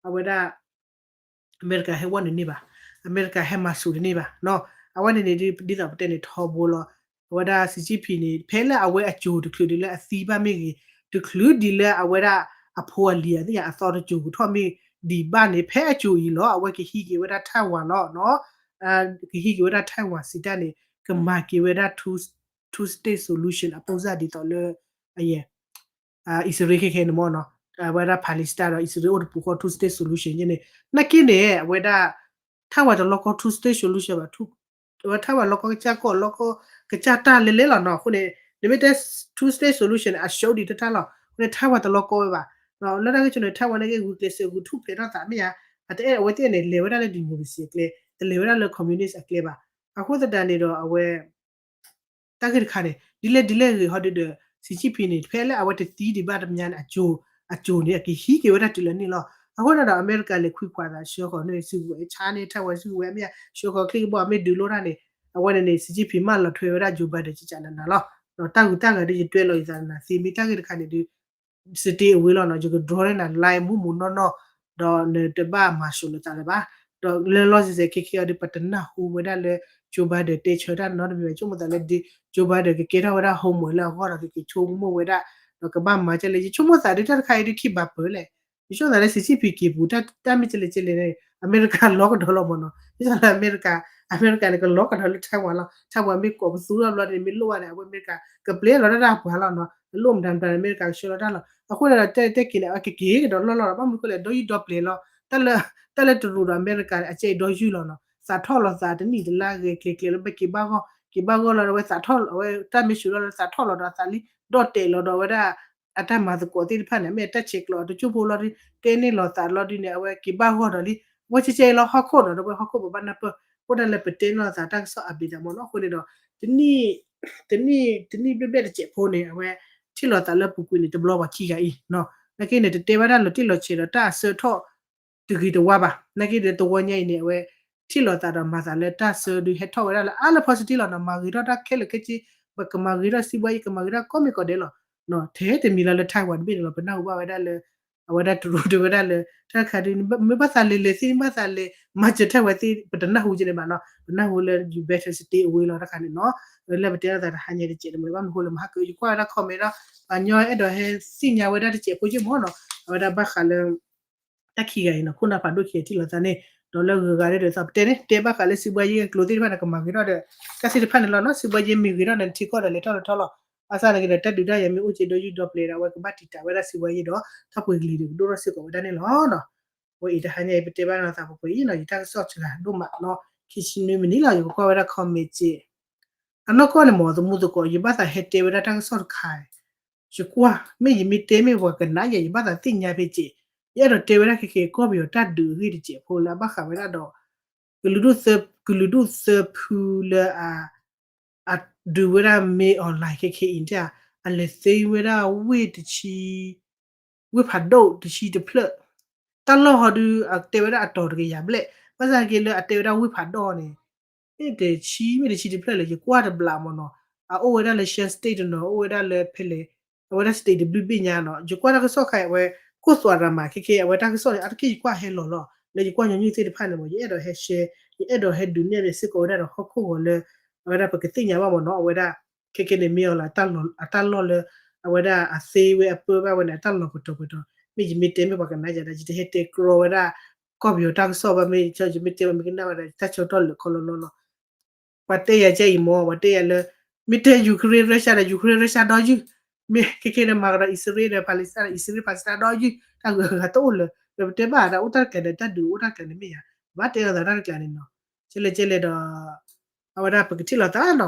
အဝဲဒၣ် အမဲရကၤဟဲဝီနုာ်န့ၢ်ဘၣ်, အမဲရကၤဟဲမၤစၢၤတန့ၢ်ဘၣ်နီၤ. အဝဲန့ၣ်န့ၣ် ဒ်သိးပတဲန့ၣ်ထီဘိလီၤ. အဝဲဒၣ် Xi Jinping န့ၣ် ဖဲလၢအဝဲအစိၤတချုးဒ်လၢအသံဘၣ်မ့ၢ်ဂ့ၤ, တချုးဒ်လၢအဝဲဒၣ်အဖိအလံၤအသ့ၣ်ညါအသီတစိၤကထီၣ်မ့ၢ်ဒံးဘၣ်န့ၣ် ဖဲအစိၤအံၤလီၤ အဝဲကဟံးက့ၤဝဲဒၣ် Taiwan လီၤနီၤ. ကဟံးက့ၤဝဲဒၣ် Taiwan စံးတၢ်န့ၣ် ကမၤက့ၤဝဲဒၣ် two, two state solution အ ပုံစံ ဒ်သိးလၢ အယဲၢ် အံၣ်စရ့လးခဲခဲန့ၣ်မ့ၢ်နီၤ, အဝဲဒၣ် Palestine ဒီးအံၣ်စရ့လးအိၣ်တပူၤဃီ two state solution ယဲန့ၣ်, နာ်က့န့ၣ် အဝဲဒၣ် Taiwan တလီၢ်ကီ two state solution ဘၣ်, ထူ အဝဲ Taiwan လီၤကီကစၢ်ကီၢ် လီၤကီကစၢ်တၢ်လဲၤလဲၤလီၤနီၤ. အဃိန့ၣ် နမ့ၢ်တဲ two state solution န့ၣ် အရှုံးဒံးတၢ်တၢ်လီၤ. အဃိန့ၣ် Taiwan တလီၤကီဝဲဘၣ်. လၢတၢ်ဂ့ၢ်ဆိန့ၣ် Taiwan န့ၣ်က့ ဂုာ်ကျဲးစၢးဂုာ်ထူၣ်ဖျဲးထီၣ်သးမ့ၢ်ဧါ, အတအဲၣ်အဝဲသ့ၣ်န့ၣ် လဲၤဝဲဒၣ်လၢ democracy အကျဲ, တလဲၤဝဲဒၣ်လၢ communist အကျဲဘၣ်. အဃိသတးန့ၣ်ဒီးအဝဲ တၢ်ဂ့ၢ်တခါန့ၣ် ဒ်လဲၣ်ဒ်လဲၣ်ဂ့ၤဟီဒုဒီး Xi Jinping န့ၣ် ဖဲလၢအဝဲတသံဒံးဘၣ်တမံၤန့ၣ် အစိၤန့ၣ် အကဟံးက့ၤဝဲဒၣ်တုၤလၢန့ၣ်လီၤ. အဃိန့ၣ်ဒီး အမဲရကၤလဲၤခွံခွါသးဆှၢဃီၤန့ၣ် စုကဝဲၤဆါန့ၣ် Taiwan စုကဝဲၤမ့ၢ်ဧါ ဆှၢဃီၤချံကဘီ မ့ၢ်ဒုးလိတၢ်န့ၣ် အဝဲန့ၣ်န့ၣ် Xi Jinping မၢလီၤထွဲဝဲဒၣ် Joe Biden ကကနနၤလီၤ. ဒီးတၢ်ဂုၤတၢ်ဂၤဒ်ယတွဲလီၤယသးနၤသ့မ့ၢ်တၢ်ဂ့ၢ်တခါန့ၣ်ဒုး စတ့အဝ့ၤလီၤနီၤ ယက draw န့ၢ်နၤ line မူးမူးနီၢ်နီၢ် ဒီးနတဘၣ်မၤဆိးလၢသးလၢၤဘၣ်. ဒီးလၢလီၢ်စဲးစဲးခဲခဲအံၤဒီး ပတနၢ်ဟူဝဲဒၣ်လၢ Joe Biden တဲဆၢတၢ်နီတမံၤဘၣ် ဆိကမိၣ်သးလၢ Joe Biden ကကဲထီၣ်ဝဲဒၣ် homework လၢအဂီၢ်ဒီး ကက့ၤဆိကမိၣ်ဝဲဒၣ် ဒီးကဘၣ်မၤကဲလဲၣ် ယဆိကမိၣ်သးဒ်တၢ်တခါအံၤဒ်ခံဘၣ်ပၢလဲၣ် ယဆိကမိၣ်သးလၢ Xi Jinping က့ၤပူၤ တၢ်မ့ၢ်ကဲလဲၣ်ကဲလဲၣ်န့ၣ် အမဲရကၤလီၤကဒီးလီၤမ့ၢ်နီၤ ယဆိကမိၣ်သးလၢအမဲရကၤ အမဲရကၤန့ၣ် ကလီၤကဒီးလၢ Taiwan လီၤ Taiwan မ့ၢ်ကိးပသူထီၣ်ဘျီန့ၣ် မ့ၢ်လိၣ်ဘၣ်န့ၣ် အဝဲအမဲရကၤ ကပျဲလီၤတၢ်တၢ်ပှၤလီၤနီၤ အလိၣ်မတၤမတၤန့ၣ် အမဲရကၤကဆှၢလီၤတၢ်လီၤ အဃိန့ၣ်ဒီးတဲတဲက့ၤန့ၣ် အဝဲကက့ၤကဒီးလီၢ်လီၢ်လီၤ ဘၣ်မနုၤဃိလဲၣ် ဒီယုၢ်ဒီပျဲၤလီၤ တၢ်လၢ တၢ်လၢတရူးဒီးအမဲရကၤန့ၣ် အကဲအံၤဒီယုၢ်လီၤနီၤ သးထီၣ်လီၤသးတနံၣ်တလါဂဲၤကျဲၤကျဲၤလၢဘၣ်က့ၤဘၣ်ဂီၢ် က့ၤဘၣ်ဂီၢ်လီၤ အဝဲသးထီၣ် အဝဲတၢ်မ့ၢ်ဆှၢလီၤလၢသးထီၣ်လီၤဒီးအသးလံ ဒီၣ်တဲာ်လီၤဒီးအဝဲဒၣ် အတၢ်မၤသကိးသ့ၣ်တဖၣ်န့ၣ် မ့ၢ်အတၢ်ဆဲးကျိးအတကၠိၢ်ဖိလီၤဒ် တဲန့ၢ်လီၤသးလီၤဒ်န့ၣ် အဝဲက့ၤဘၣ်ဂီၢ်ဒီးလံ အဝဲကဲကဲအံၤလီၤဟီၣ်ခိၣ်နီၤ ဒီးဝဲဟီၣ်ခိၣ်ပဘၣ်နၢ်ပၢၢ် အိၣ်ဒၣ်လၢပတဲန့ၢ်လီၤသးတၢ်ကစီၣ်အဘ့ၣ်သးမ့ၢ်နီၤ အဃိန့ၣ်ဒီး တနံၣ် တနံၣ် တနံၣ်ဘျဲၣ်ဘျဲၣ်တစဲးဖိန့ၣ် အဝဲထံၣ်လီၤသးလၢပူၤကွံာ်န့ၣ် တဘျီပှၤခံဂၤအံၤနီၤ နာ်က့န့ၣ် တတဲဘၣ်တၢ်လီၤတံၢ်လီၤဆဲးဒီး တၢ်အဆၢထီၣ်တဂ့ၤတဝါဘၣ် နာ်က့ဒီးသဝီညါအံၤန့ၣ် အဝဲထံၣ်လီၤသးဒီးမၤသးလၢတၢ်ဆၢဒုးဟဲထီၣ်ဝဲဒၣ်လၢအါလၢ positive လီၤနီၤ မၤဂ့ၤထီၣ်တၢ်ခဲလၢာ်ခဲဆ့ ပကမၤဂ့ၤထီၣ်စံးဘှါယံၤ ကမၤဂ့ၤထီၣ်ကိးမံၤကိးဒဲးလီၤ ထဲတမံၤလီၤလၢ Taiwan တဘ့ၣ်န့ၣ်လီၤ ပနၢ်ဟူဘၣ်ဝဲဒၣ်လၢ အဝဲဒၣ်တရူးဒုးဝဲဒၣ်လၢ တၢ်တခါဒုး မ့ၢ်ဘၣ်သးလဲၤလဲၤသ့ၣ် မ့ၢ်ဘၣ်သးလဲၤ မၤစၢၤ Taiwan သ့ၣ် ပတနၢ်ဟူကဲန့ၣ်ဘၣ်နီၤ ပနၢ်ဟူလၢ you better stay away လီၤတၢ်တခါန့ၣ်နီၤ လၢပတဲလိာ်သးတဟါညါတစဲးတမံၤ ဘၣ်မနုၤဃိလၢမဟါကၢယကွၢ်ဝဲဒၣ် comment ဒီး ပှၤညီအဲၣ်ဒိးဟဲသ့ၣ်ညါဝဲဒၣ်တစဲးဖိယ့ၢ်မ့ၢ်နီၤ အဝဲဒၣ်ဘၣ်ဃးလၢ တၢ်ခံဂၤအံၤနီၤ ခိၣ်နၢ်ဖးဒိၣ်ခံဂၤထံၣ်လီၤသးန့ၣ် ဒီးလၢဂုၤဂၤဒ်ဒီးသးပတဲန့ၣ် တဲဘၣ်ဃးလၢစံးဘှါယံၤကျိၤသ့ၣ်တဖၣ်န့ၣ် ကမၤဂ့ၤထီၣ်ဒီး တၢ်သ့ၣ်တဖၣ်န့ၣ်လီၤနီၤ စံးဘှါယံၤမ့ၢ်ဂ့ၤထီၣ်န့ၣ် နထံကီၢ်ဒီးလဲၤထီၣ်လဲၤထီလီၤ ဘၣ်ဆၣ်နာ်က့ဒီး တၢ်ဒုးတၢ်ယၤမ့ၢ်အိၣ်က့ၤဒီးယုၢ်ဒီပျဲၤဒီး အဝဲကဘၣ်တံာ်တာ်ဝဲဒၣ်စံးဘှါယံၤဒီး တၢ်ပှ့ၤကလံၤဒီးကဒိၣ်ထီၣ်စ့ၢ်ကီးဝဲဒၣ်န့ၣ်လီၤနီၤ အဝဲအံၤတဟါညါအံၤ ပတဲဘၣ်နီၤသးပှဲၤပှဲၤအံၤနီၤ ယတၢ်ကစီၣ်စှၤဒိၣ်မးနီၤ ခံဆံနွံမံးနံးလီၤ ယကကွၢ်ဝဲဒၣ် comment စ့ အနီၢ်ကီၢ်န့ၣ်မ့ၢ် သမူသကိး ယဘၣ်သးဟဲတဲဝဲဒၣ်တၢ်ကစီၣ်တခါ ယကွၢ် မ့ၢ်ယမ့ၢ်တဲမ့ၢ်ပှၤကနၣ်ယၤ ယဘၣ်သးသ့ၣ်ညါဖဲစ့ ယအဲၣ်ဒိးတဲဝဲဒၣ်ခဲကဲ ကီၢ်ပယီၤတၢ်ဒုးအဂ့ၢ်တစဲးဖိလၢအဘၣ်ဃးဝဲဒၣ်ဒီး ကလုာ်ဒူၣ်သၢ ကလုာ်ဒူၣ်သၢဖုလၢအ အဒုးဝဲဒၣ် မင်းအောင်လှိုင် ခဲခဲအံၤန့ၣ် အလဲၤသ့ဝဲဒၣ်ဝ့ၢ်တဆံ ဝ့ၢ်ဖးဒိၣ်တဆံတဖျၢၣ် တၢ်လီၢ်ဟီဒု အတဲဝဲဒၣ်အတီၤတကယၤဘျဲၣ် ဘၣ်ဆၣ်က့လၢအတဲဝဲဒၣ်ဝ့ၢ်ဖးဒိၣ်န့ၣ် မ့ၢ်တဆံ မ့ၢ်တဆံတဖျၢၣ်လၢ ယကွၢ်တဘျီမ့ၢ်နီၤ အအိၣ်ဝဲဒၣ်လၢ Shan State တနီၤ အိၣ်ဝဲဒၣ်လၢဖဲလဲၣ် အဝဲဒၣ် state တဘျုးဘ့ၣ်ညါနီၤ ယကွၢ်တၢ်ကစီၣ်ခါအံၤ အဝဲ ခိၣ်သွးရၤမး ခဲခဲ အဝဲတၢ်ကစီၣ်န့ၣ် အါတက့ၢ်ယကွၢ်ဟဲလီၤလီၤ လၢယကွၢ်ညီနုၢ်သ့ၣ်တဖၣ်န့ၣ်မ့ၢ် ယအဲၣ်ဒိးဟဲ share ယအဲၣ်ဒိးဟဲဒုးနဲၣ်စ့ၢ်ကီးဝဲဒၣ်ဒီးဟီၣ်ခိၣ်ဂီၤလၢ အဝဲဒၣ်ပကသ့ၣ်ညါဘၣ်မ့ၢ်နီၤ အဝဲဒၣ် ခဲခဲန့ၣ် မင်းအောင်လှိုင် အတၢ်လီၢ်လၢ အဝဲဒၣ်အသ့ဝဲအပၢဘၣ်ဝဲန့ၣ် အတၢ်လီၢ်ပတီၢ်ပတီၢ် မ့ၢ်ယမ့ၢ်တဲမ့ၢ်ပှၤကနၣ်ယၤဒီး ယတဟဲတဲကြီဝဲဒၣ် ကီၢ်ပယီၤတၢ်ကစီၣ်ဘၣ် မ့ၢ်ယမ့ၢ်တဲဘၣ်မ့ၢ်ကနၣ်ဝဲဒီး တၢ်ဆၢကတီၢ်လၢာ်ခီလီၤလီၤလီၤ ပှၤတဲယၤကအံၤမ့ၢ် ပှၤတဲယၤလၢ မ့ၢ်တဲ Ukraine Russia ဒီး Ukraine Russia ဒီယုၢ် မ့ၢ်ခဲခဲန့ၣ် မၤကဒီး အံၣ်စရ့လးဒီး Palestine ဒီး အံၣ်စရ့လး Palestine ဒီယုၢ် တၢ်ဂုၤအဂၤတအိၣ်လၢၤ ဒီးပတဲဘၣ်တၢ်အိၣ်တၢ်ကျဲၤဒီး တၢ်ဒုးအိၣ်တၢ်ကျဲၤန့ၣ်မ့ၢ်ယၤ ဘၣ်တဲလိာ်သးတၢ်တကျဲၤန့ၣ်နီၤ ကဲလဲၣ်ကဲလဲၣ်ဒီး အဝဲဒၣ်ပကထံၣ်လိာ်သးနီၤ